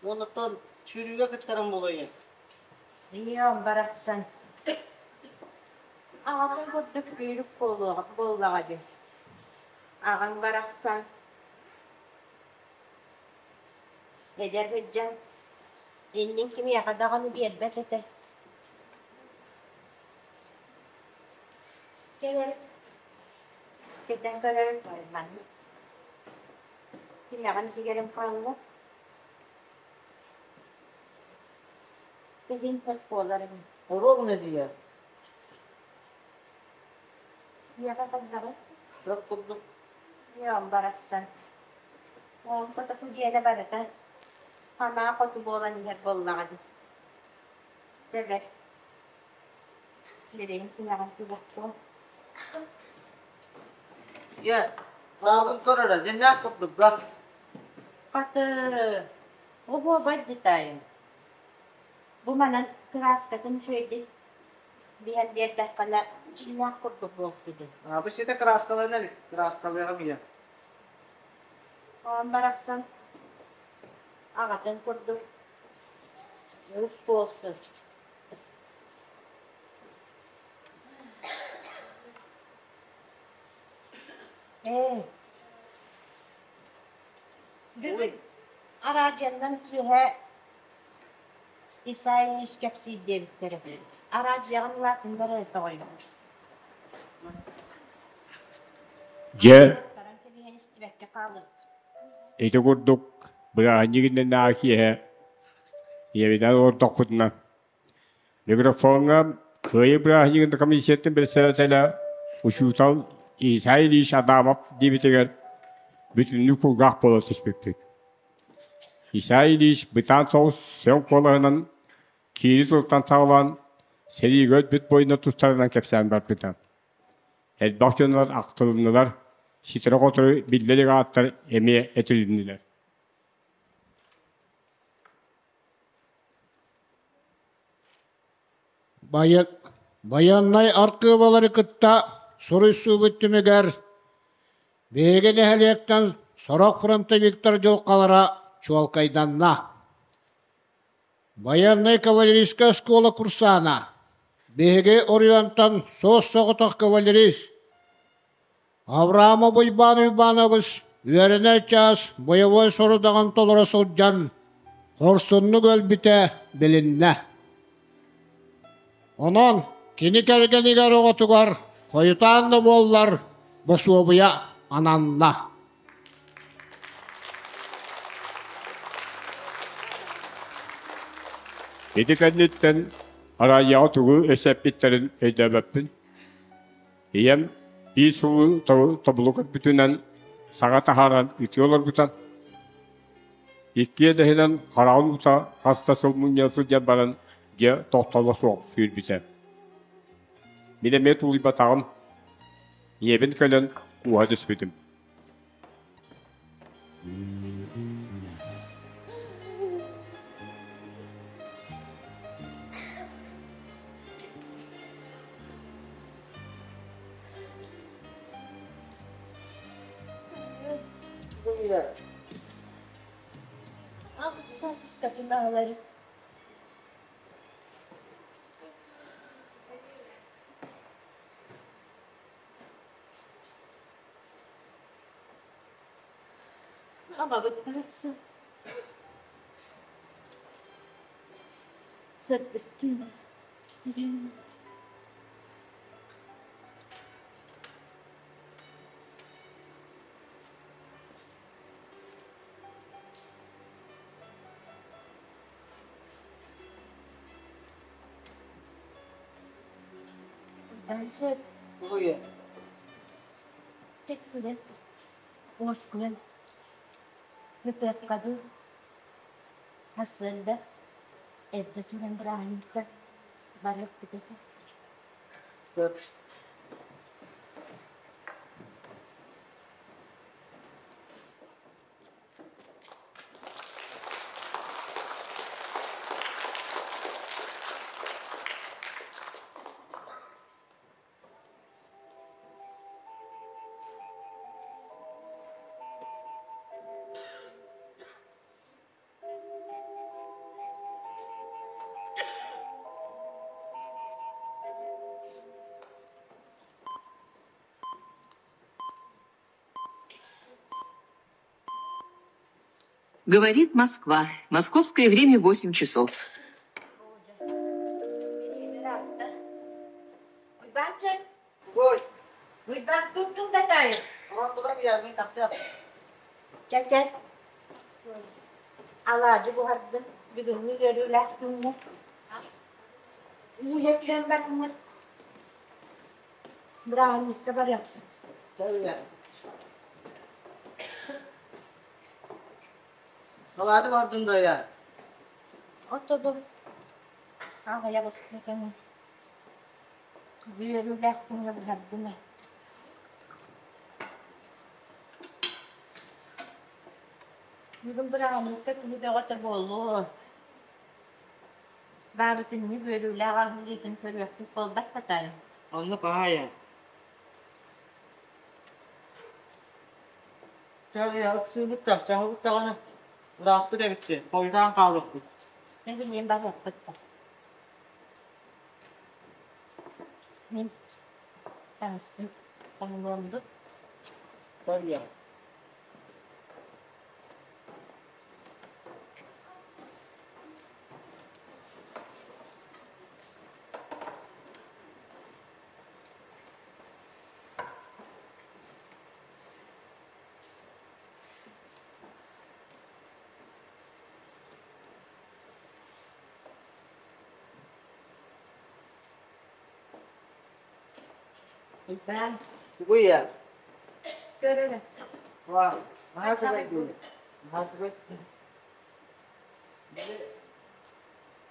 Уонуттан сүүрүүгэ кыттарым буолуо. Ийэм барахсан. Аҕатын курдук сүүрүк буоллаҕа дии. Аҕаҥ барахсан эдэр сылдьан иннин кимиэхэ даҕаны биэрбэт этэ. Кэлэр кэтэн көрөрүм маннык тимэҕин тигэрим хаалла. Иһин хос буолар эбит. Оруобуна дии. Ийэҕэ ханнаҕый? Сып курдук. Ийэм барахсан. Ол котоку дьиэнэ барыта санаа хоту буолан иһэр буоллаҕа дии. Дьэ Дириҥ тимэҕин түгэхтиэ. Ийэ, саабын көр эрэ, дьиҥнээх курдук да. Хаты, оһуобай дитайым. Бу манан кырааскатын үчүгэйдик биһэн биэрдэххинэ дьиҥнээх курдук буолсу дии. А, бу ситэ кырааскалана илик, кырааскалыаҕым ийэ. Оон барахсан аҕатын курдук уус буолсу. Ээ, бүгүн араадьыйаннан киэһэ Исай Ильич кэпсиир диэбиттэрэ. Араадьыйаҕын улаатыннар эрэ тоҕойум. Дьэ, Баран кэбиһэн истибэккэ хаалыахпыт. ити курдук бырааһынньык иннинээҕи киэһэ ийэбинэн олордохпутуна микрофоҥҥа Кыайыы бырааһынньыгын комиссиятын председателэ учуутал Исай Ильич Адамов диэбитигэр бүтүннүү кулгаах буола түспүппүт. Исай Ильич бытаан соҕус сөҥ куолаһынан киири тылтан саҕалаан сэриигэ өлбүт буойуннар тустарынан кэпсээн барбыта. Элбэх дьоннор ахтылыннылар, ситэри-хотору биллэ илик ааттар эмиэ этилиннилэр. Байыаннай архыыбалары кытта суруйсуубут түмүгэр биһиги нэһилиэктэн сорох фронтовиктар дьылҕалара чуолкайданна. Байыаннай кавалерийскай оскуола курсаана биһиги оройуонтан суос-соҕотох кавалерист Авраамов Уйбаан Уйбаанабыс үөрэнэр чаас бойобуой сорудаҕын толоро сылдьан хорсуннук өлбүтэ билиннэ. Онон кини кэргэнигэр оҕотугар хойутаан да буоллар босуобуйа ананна. Ити кэнниттэн араайаҕа тугу өссө эппиттэрин өйдөөбөппүн. Ийэм биир сылы тобулу көрбүтүнэн саҥа таһааран ытыы олорбута. Иккиэн иһинэн хараҕын уута хас да сыл мунньа сылдьан баран дьэ тохтоло суох сүүрбүтэ. Мин эмиэ тулуйбатаҕым, ийэбин кэлэн кууһа түспүтүм. Абабыт Сырдыктын Улуйа. Чеккүлэн, уоскуйан, Мытыаккабы сарсыарда эрдэ туран бырааһынньыкка барыахпыт этэ. Говорит Москва. Московское время 8 часов. Уйбаанчык, Ой, Уйбаан туттуҥ да таайын. Уран туран иһэрмин тахсыах. Чэ, кэл. Алаадьы буһардым. Бүгүҥҥү үөрүүлээх күҥҥэ. Ууйа түһэн бараммыт. Бырааһынньыкка барыахпыт. Чэ, Алаады бардын да Отодум. Аҕыйах ыстакааны үөрүүлээх күҥҥэ буһардым ээ. Бүгүн бырааһынньыкка киһи бөҕөтө буолуо. Баарытынньык үөрүүлээх аһыллыытын көрүөхпүт буолбат да Оннук аһайа. Чэ, чаһыбыт даҕаны ырааппыт эбит хойутаан хаалыахпыт. Мин барыахпыт да. Мин таҥаспын таҥнуомдут. Уйбаан Тугуй көр эрэ. Ва, наһаа үчүгэй дуу. Наһаа үчүгэй.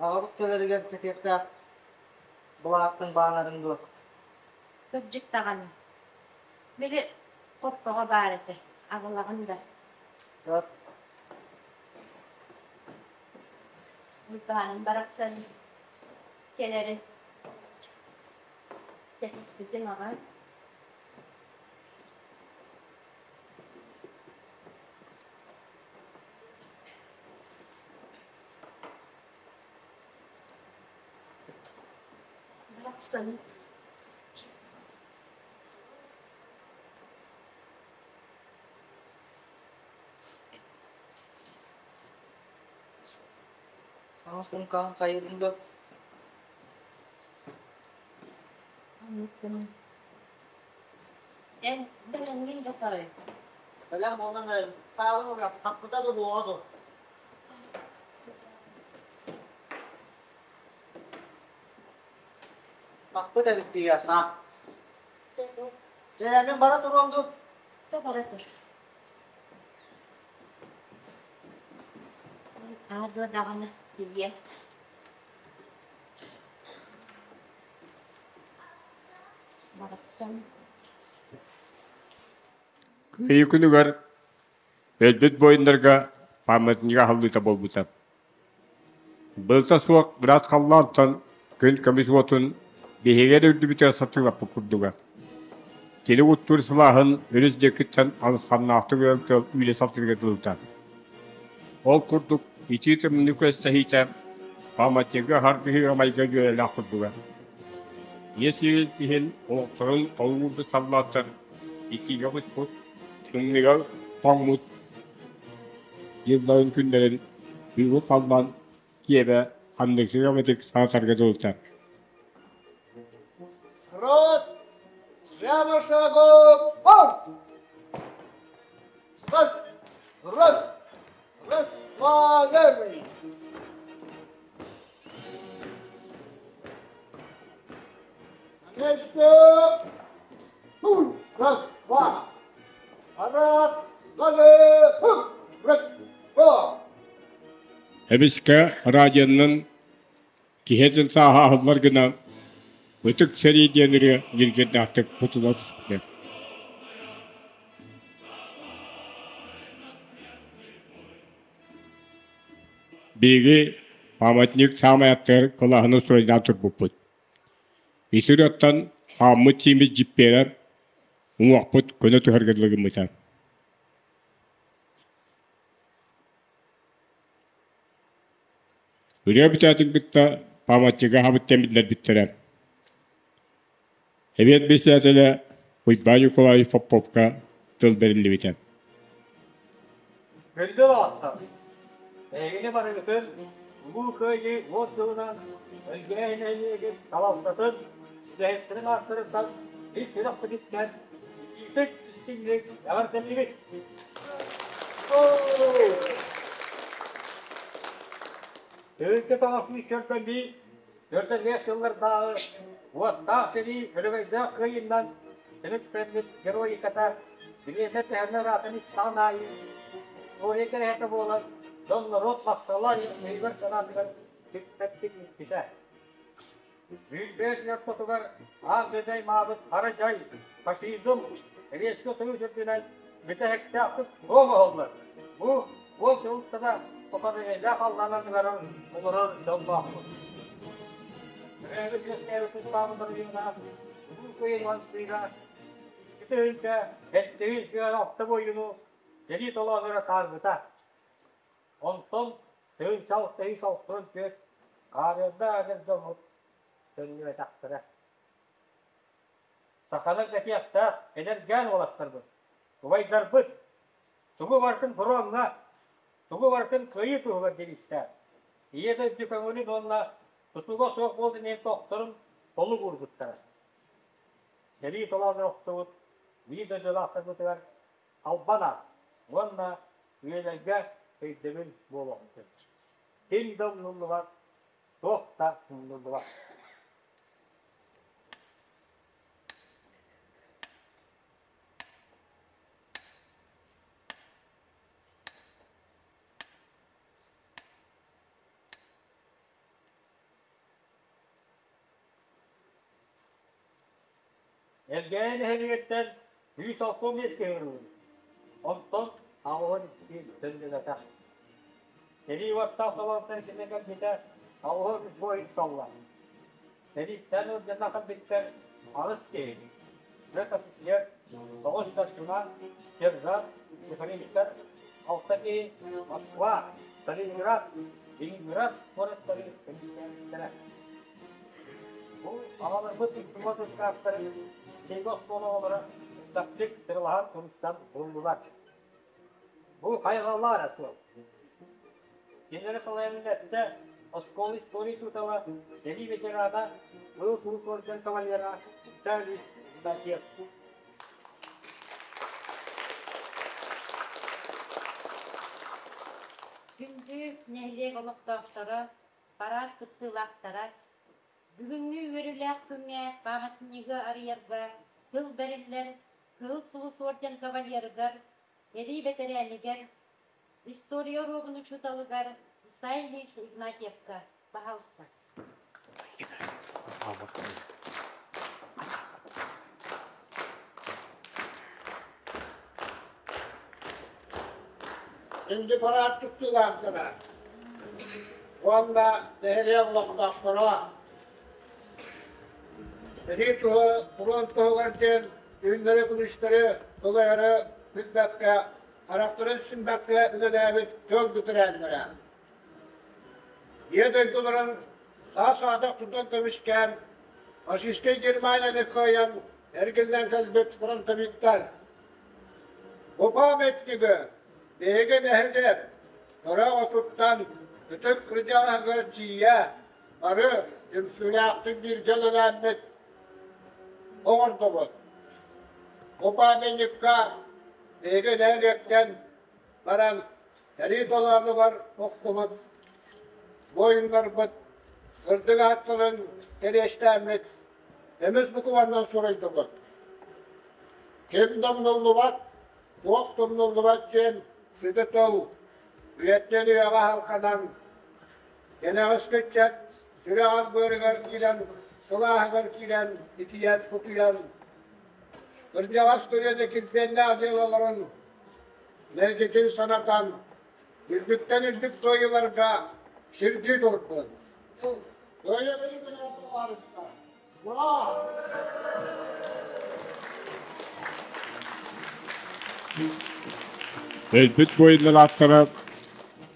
Аҕабыт кэлэригэр кэтиэхтээх былааттын баанарын дуо? Кырдьык даҕаны. Били хоппоҕо баар этэ, аҕалаҕын да. Уйбааным барахсан кэлэрин кэтэспитин аҕай. Барахсан Саҥа суумкаҕын хайыырын дуо? Эн бэлэмҥин да тарай. Бэлэм буолан эрэн, саабын ылыах, хаппыта да буола дуо? Хаппыт эбит дии, саа. Дьэ, мин бара туруом дуу? Да бара тур. Аа даҕаны тиийиэ. Барахсан. Кыайыы күнүгэр Өлбүт буойуннарга памятник аһыллыыта буолбута. Былыта суох ыраас халлаантан күн көмүс уотун биһиги эрэ үрдүбүтүгэр сатыылаппыт курдуга. Кини уттуур сылааһын өрүс диэкиттэн анысханнаахтык үрэн тыал үлэ сатыырга дылыта. Ол курдук итии тымныы күөстэһиитэ памятнига харгыһыыга майга дьүөрэлээх курдуга. Ийэ сирин иһин олохторун толуурбут саллааттар итиигэ буспут, тымныыга тоҥмут дьылларын күннэрин быыбы халлаан киэбэ ханнык ымытык саатарга дылыта. Рот! Прямо шагом! Марш! Раз! Раз! Раз! Два, левый! На месте! Раз, два! Раз, два, раз, два! Эмискэ радионан киһи этин сааһа аһыллар гына ытык сэрии диэн ырыа ньиргиэрдээхтик кутула түспүтэ. Биһиги памятник саамай аттыгар кылааһын устуруйдаан турбуппут. Ити ырыаттан хааммыт сииммит дьиппиэрэр, уҥуохпут көнө түһэргэ дылы гыммыта. Ырыа бүтээтин кытта памятнига аһабыт диэн биллэрбиттэрэ. Эбиэт председателэ Уйбаан Николаевич Поповка тыл бэриллибитэ. Күндү доҕоттор! Эһигини барыгытын Улуу Кыайыы уон сылынан Өлгөй нэһилиэгин салалтатын, үлэһиттэрин ааттарыттан ис сүрэхпититтэн итиитик истиҥник эҕэрдэлиибит! Төрүккэ тоҕус көрдөнүү төрдө сыллардааҕы уоттаах сэрии өрөгөйдөөх кыайыынан түмүктэммит героиката билиэмэ төһөннө ыраатан истэҕин аайы история кэрэһитэ буолан дьон-норуот махтала өйүгэр-санаатыгар бүппэттик иҥпитэ. Бүүрбэс ортотугар аан дойду аймаабыт хара дьай, фашизм, Советскай Союз үрдүнэн бүтэһиктээхтик суох оһоллор. Бу уол сыл устата тухары эйэлээх халлаан анныгар олорор дьоллоохпут. Төрөөбүт үөскээбит тутулаабыт оройуона Улуу Кыайыы уһансыыга 2 тыһыынча 706 буойуну сэрии толоонугар атаарбыта. Онтон 1664 хаарыаннаах эдэр дьоммут төннүбэтэхтэрэ. Сахалар кэтиэхтээх эдэргээн уолаттарбыт, убайдарбыт тугу барытын фроҥҥа, тугу барытын кыайыы туһугар девизтээх, Ийэ дойду көҥүлүн уонна тутуга суох буолтун иһин тохторун толук уурбуттара. Сэрии толоонун охтубут биир дойдулаахтарбытыгар албан аат уонна үйэлэргэ өйдөбүл буолуохтун. Ким да умнуллубат, туох да умнуллубат. Элгээйи нэһилиэгиттэн 165 киһи ыҥырыллыбыт. Онтон 82 төннүбэтэх. Сэрии уоттаах солоонтон кимэ кэлбитэ 83 буойун салла. Сэрииттэн ыалдьанна кэлбиттэр аҕыс киһи. Сүрэх офицер, тоҕус старшина, сержант, ефрейтор, алта киһи Москва, Сталинград, Ленинград куораттары көмүскээбиттэрэ. Бу аҕаларбыт устубат ыскааптарын биһиги оскуола оҕолоро элбэхтик сыралаһан суруйсан буллулар. Бу хайҕаллаах эрэ суол. Кинилэри салайан үлэттэ оскуола история учуутала, сэрии ветерана, Кыыл Сулус орден кавалера Исаевич Игнатьев. Күндү нэһилиэк олохтоохторо, параад кыттыылаахтара, бүгүҥҥү үөрүүлээх күҥҥэ памятнигы арыйарга тыл бэриллэр Кыһыл Сулус орден кавалерыгар, сэрии бэтэрээнигэр, история уруогун учууталыгар Исай Ильич Игнатьевка, пожалуйста. Күндү параад кыттыылаахтара уонна нэһилиэк олохтоохторо Сэрии туһа фронт туһугар диэн түүннэри-күнүстэри ылайары билбэккэ, харахтарын симмэккэ үлэлээбит тыл бэтэрээннэрэ. Ийэ дойдуларын саа-саадах тутан көмүскээн, фашистскай Германияны кыайан эргиллэн кэлбит фронтовиктар. Бу памятнигы биһиги нэһилиэк кыра отуттан ытык кырдьаҕаһыгар тиийэ бары түмсүүлээхтик бииргэ үлэлээммит оҥордубут. Бу памятникка биһиги нэһилиэктэн баран сэрии толоонугар охтубут буойуннарбыт сырдык ааттарын кэриэстээммит көмүс букубанан суруйдубут. Ким да умнуллубат, туох да умнуллубат диэн сүдү тыл үйэттэн үйэҕэ халханан кэнэҕэски ыччат сүрэҕэр быарыгар киирэн, сылааһыгар киирэн итийэн кутуйан кырдьаҕас көлүөнэ килбиэннээх дьыалаларын мэлдьитин санатан, үрдүктэн үрдүк кыайыыларга сирдии турдун. Өлбүт буойуннар ааттара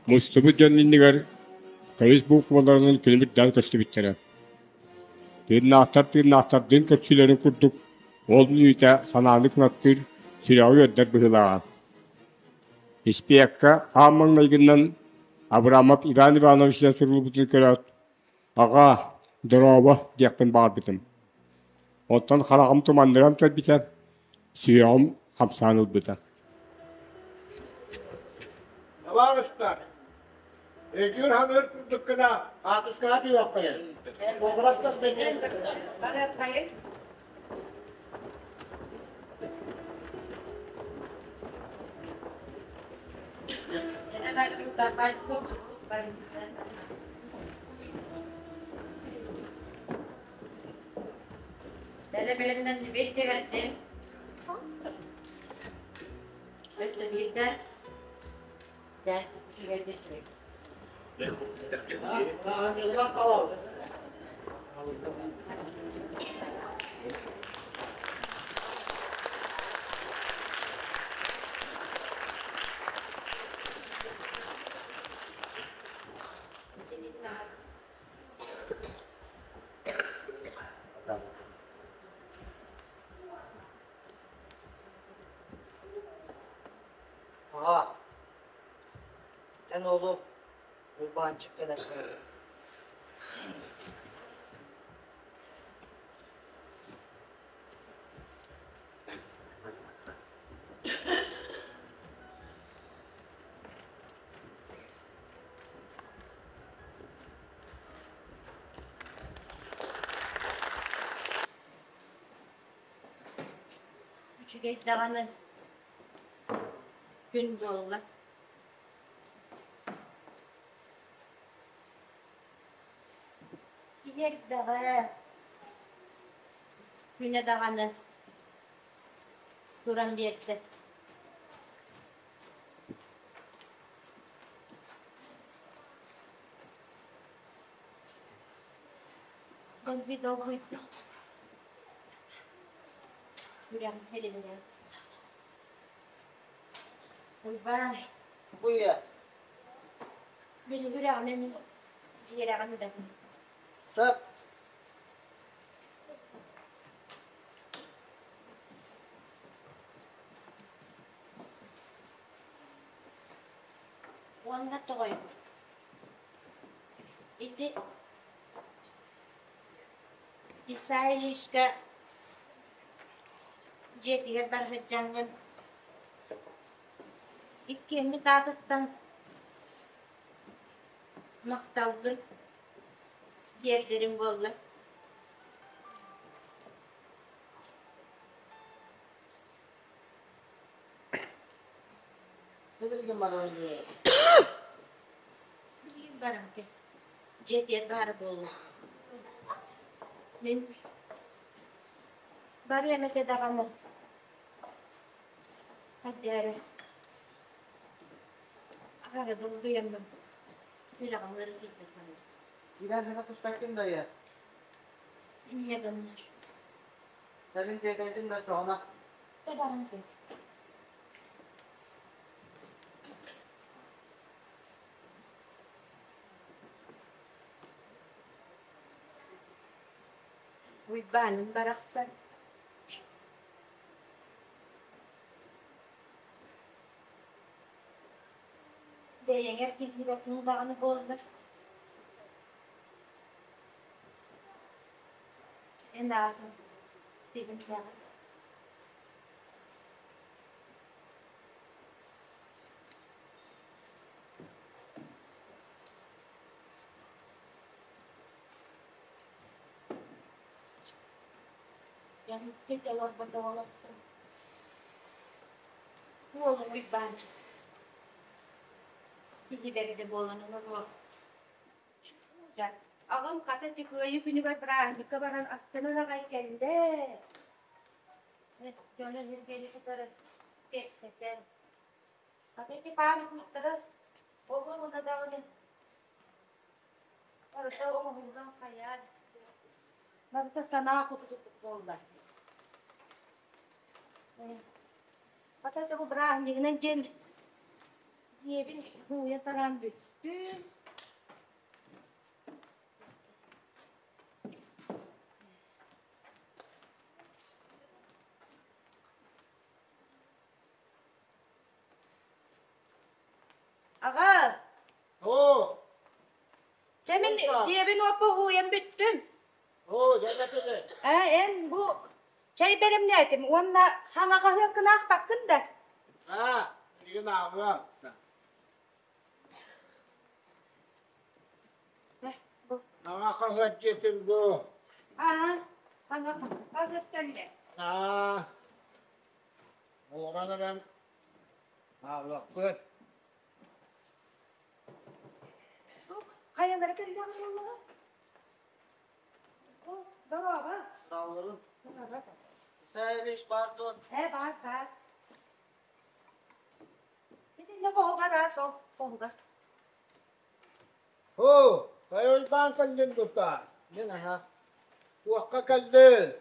мустубут дьон иннигэр көмүс букваларынан күлүмүрдээн көстүбүттэрэ. Тыыннаахтар тыыннаахтардыын көрсүүлэрин курдук ол мүнүүтэ санааны кынаттыыр, сүрэҕи үөрдэр быһыылааҕа. Испиэккэ аан маҥнайгынан Абрамов Иван Иванович диэн суруллубутун көрөөт, «Аҕаа, дорообо» диэхпин баҕарбытым. Оттон хараҕым туманныран кэлбитэ, сүһүөҕүм хамсаан ылбыта. Табаарыстар, Өйдүүр ханыыр курдук гына хаатыскаҕа түһүөххэйин. Буолараттан бэйдиэн. Барыаххайын. Бэлэмнэн биир Өссө биирдэ Аҕаа, эн уолу Уйбаанчыктан эппэт. Үчүгэй даҕаны күн буолла. Киһи күнэ даҕаны туран биэрдэ. Дэлби долгуйдум. Сүрэҕим тэлимнээн. Уйбаан. Буйа. Били үрэҕинэн биэрэҕин да. Сөп. Уонна тоҕойбут. Ити Исай Ильичка дьиэтигэр барыһырдьаҥҥын иккиэммит аатыттан махталгын тиэрдэриҥ буолла. Билигин баран Билигин баран кэл. Дьиэтигэр баара буолуо. Мин барыам этэ даҕаны хайдаа эрэ. Аҕа долгуйаммын сүрэҕим ыарытыйда саныыр. Киирэн саҥа түспэккин да ийэ. Инньэ гыннар. Кэлин тиэтэйдиҥ да тоҕуна. Табаҕын кэс. Уйбааным барахсан Бэйэҥэр киирбэтиҥ даҕаны буоллар эн аатыҥ тилиннэҕэ. Дьаһыппыт олорбот оҕолортон Уолум Уйбаанчык киһи бэрдэ буолан олоруо. Аҕам хата ити Кыайыы күнүгэр бырааһынньыкка баран астынан аҕай кэллэ. Дьоно Сергейи кытары кэпсэтэн. Хата ити памятниктара оҕо даҕаны барыта оҥоһуллан хайаан барыта санаа куту буолла. Хата дьэ бу бырааһынньыгынан диэн дьиэбин сууйа тараан бүттүм. Аҕа! Оо! Дьэ мин дьиэбин уоппа уһуйан бүттүм. Оо, дьэ бэтилэ. Ээ, эн бу чэй бэлэмнээтим уонна хаҥаҕаһыаккын аахпаккын да? Аа, билигин ааҕыам. Хаҥа хаһыат дьиэтин бу. Аа, хаҥа хаһыат кэллэ. Аа, олорон эрэн ааҕыахпыт. Хайалара кэллэҕэ буоллаҕа? Дорообо. Дорооболорун. Исай Ильич баар дуо? Ээ, баар, баар. Итиннэ хоһугар аас ол, хоһугар. Оо, хайа Уйбаан кэллин дута? Мин аһа. Туохха кэллин?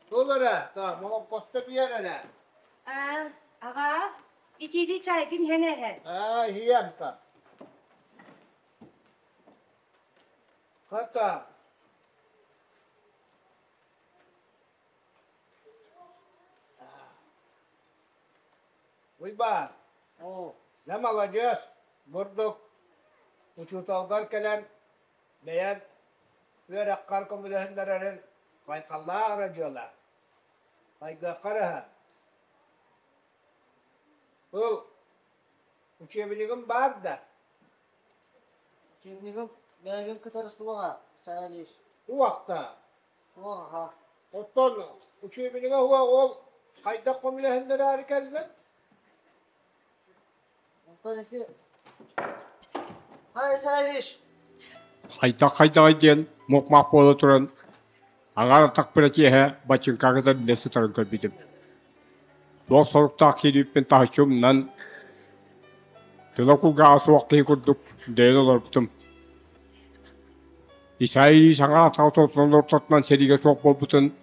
Тул эрэ, моҥкосто биэр эрэ. Аа, аҕаа, итиилии чайгын иһэн эһэн. Аа, иһиэм та. Хата. Уйбаан, дьэ маладьыас, бурдук учууталгар кэлэн бэйэн үөрэххэр көмөлөһүннэрэрин байхаллаах эрэ дьыала. Хайгыахха эрэ Ыл, учебнигым баар да? Учебнигым бэйэбин кытары суоҕа, Савельич. Туохта? Суоҕа. Оттон учебнига уһуох ол хайдах көмөлөһүннэрээри кэллин? Онтон ити Хай, Савельич! Хайдах-хайдаҕай диэн мук-мах буола туран, аҥаар атахпына киэһэ бачыыҥкаҕа кытары сытарын көрбүтүм. Туох соруктаах киирбиппин таһыччы умнан, тыла кулгааҕа суох киһи курдук дөйөн олорбутум. Исайи саҥа атаҕа сотунан ортотунан сэриигэ суох буолбутун,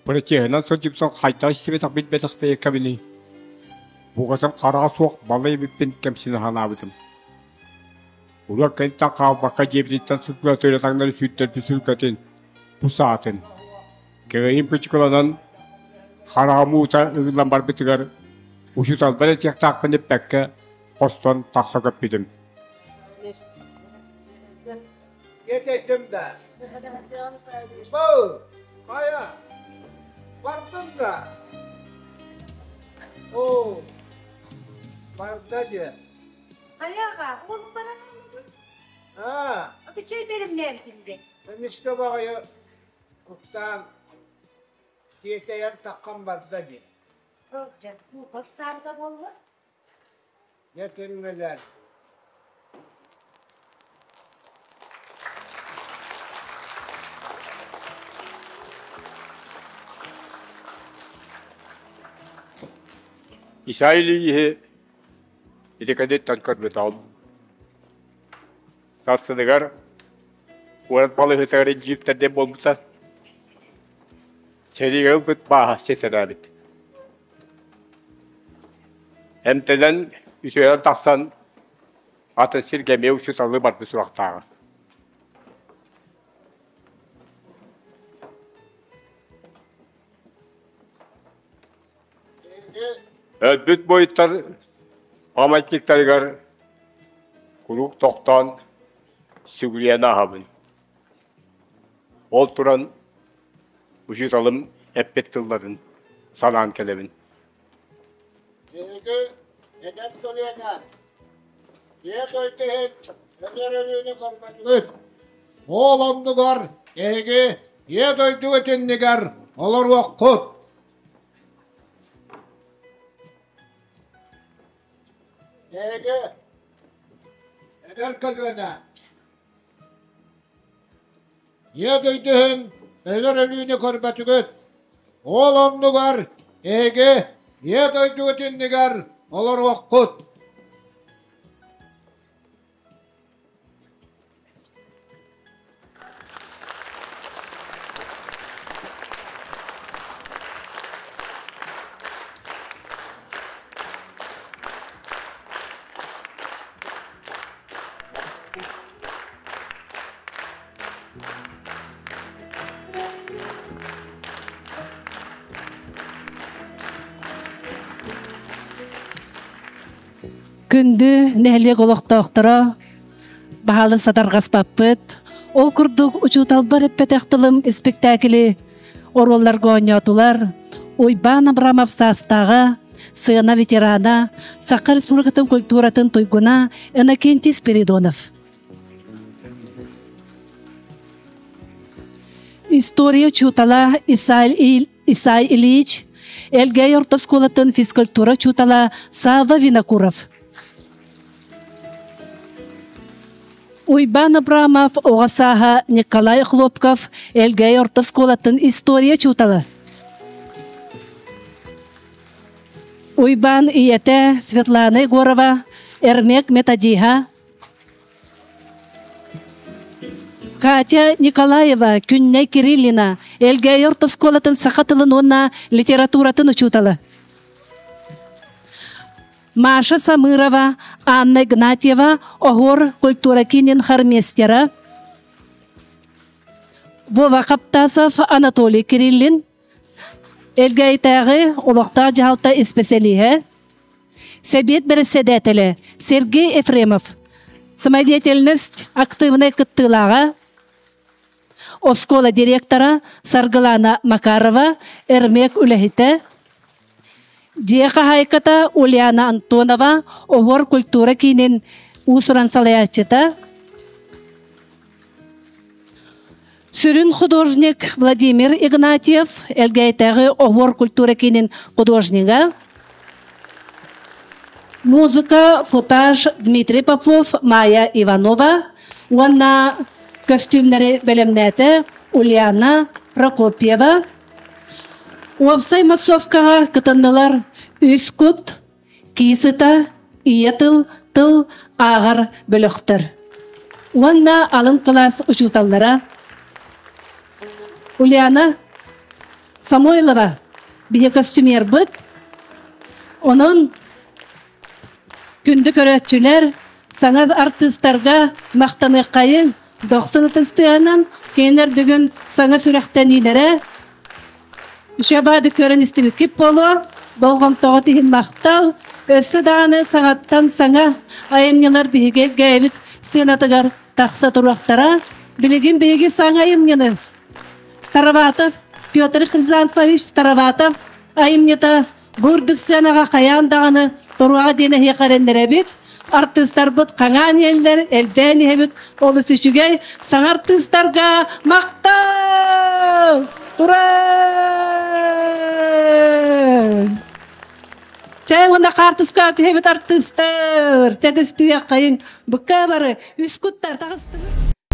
протеһынан сылдьыбытын хайдах истибэтэх билбэтэх бэйэкэбиний? Бугатын хараҕа суох балай эбиппин кэмсинэ санаабытым. Улар кэнниттэн хаалбакка дьиэбититтэн сылгыга төлө таҥнары сүүттэрбит сүргэтин, бу саатын Кэрэйим кычыкыланан хараҕым уута ыгыллан барбытыгар учууталбар этиэхтаахпын эппэккэ хостон тахса көппүтүм. Кэтэйдим да. Бау! Хайа! Бардым да. Оо! Барда диэ. Хайаҕа, ол баран Аа! Отуччай бэлэмнээбитим Эмискэ баҕайы Куттаан, тиэтэйэн таххан барда дии. Дьэ, хос саарга буолла. Дьэ, түҥҥэлэр. Исай Ильичи ити кэнниттэн көрбөтөҕүм. Сарсыныгар куорат балыыһатыгар илдьиттэр диэн буолбута. Сэриигэ ылбыт бааһа ситэрээбит. Эмтэнэн үтүөрэн тахсан атын сиргэ эмиэ учууталлыы барбыт сурахтааҕа. Өлбүт буойуттар памятниктарыгар куруук тохтоон сүгүрүйэн ааһабын. Ол туран учууталым эппит тылларын санаан кэлэбин. Биһиги эдэр көлүөнэ Ийэ дойду иһин өлөр өлүүнү көрбөтүгүт. Ол оннугар эһиги Ийэ дойдугут иннигэр олоруоххут. Эһиги эдэр көлүөнэ Ийэ дойду иһин өлөр өлүүнү көрбөтүгүт. Ол оннугар эһиги Ийэ дойдугут иннигэр олоруоххут. Күндү нэһилиэк олохтоохторо, баһаалы сатарҕаспаппыт. Ол курдук учууталбар эппэтэх тылым испиктээкили оруолларга оонньоотулар. Уйбаан Абрамов саастааҕа, сыана ветерана, Саха Республикатын культуратын туйгуна Иннокентий Спиридонов. История учуутала Исай, Исай Ильич, Элгэй орто оскуолатын физкультура учуутала Савва Винокуров. Уйбаан Абрамов оҕо сааһа Николай Хлопков Элгэй орто оскуолатын история учуутала. Уйбаан ийэтэ Светлана Егорова, Эрмек методиһа, Катя Николаева, Күннэй Кириллина, Элгээйи орто оскуолатын саха тылын уонна литературатын учуутала. Маша Самырова, Анна Игнатьева, Оһуор культура киинин хормейстера, Вова Хаптасов, Анатолий Кириллин, Элгээйитээҕи олохтоох дьаһалта испэсэлииһэ, Сэбиэт бэрэссэдээтэлэ Сергей Ефремов, самодеятельность актыыбынай кыттыылааҕа, оскуола директора Саргылана Макарова, Эрмек үлэһитэ, дьиэ хаһаайката Ульяна Антонова, Оһуор культура киинин уус-уран салайааччыта, Сүрүн художник Владимир Игнатьев, Элгээйитээҕи Оһуор культура киинин художнига, музыка, футаж Дмитрий Попов, Майя Иванова уонна көстүүмнэри бэлэмнээтэ Ульяна Прокопьева. Уопсай массовкаҕа кытыннылар үс кут, киисыта, ийэ тыл, тыл ааҕар бөлөхтөр. Уонна алын кылаас учууталлара Ульяна Самойлова биһи костюмербыт. Онон күндү көрөөччүлэр саҥа артыыстарга махтаныаххайыҥ, дохсун ытыстыанан кинилэр бүгүн саҥа сүрэхтэниилэрэ Үчүгэйбаады көрөн истибиккит буолуо, болҕомтоҕут иһин махтал. Өссө даҕаны саҥаттан саҥа айымньылар биһиги элгээбит сыанатыгар тахса туруохтара. Билигин биһиги саҥа айымньыны Староватов Петр Хризанфович Староватов айымньыта бу үрдүк сыанаҕа хайаан даҕаны туруоҕа диэн эһиэхэ эрэннэрэбит. Артыыстарбыт хаҥаан иһэллэр, элбээн иһэбит. Олус үчүгэй. Саҥа артыыстарга махтал! Ура! Чэй уонна хаартыска түһэбит артыыстар. Чэ түстүөххэйиҥ. Букка бары үс куттар таҕыстыбыт.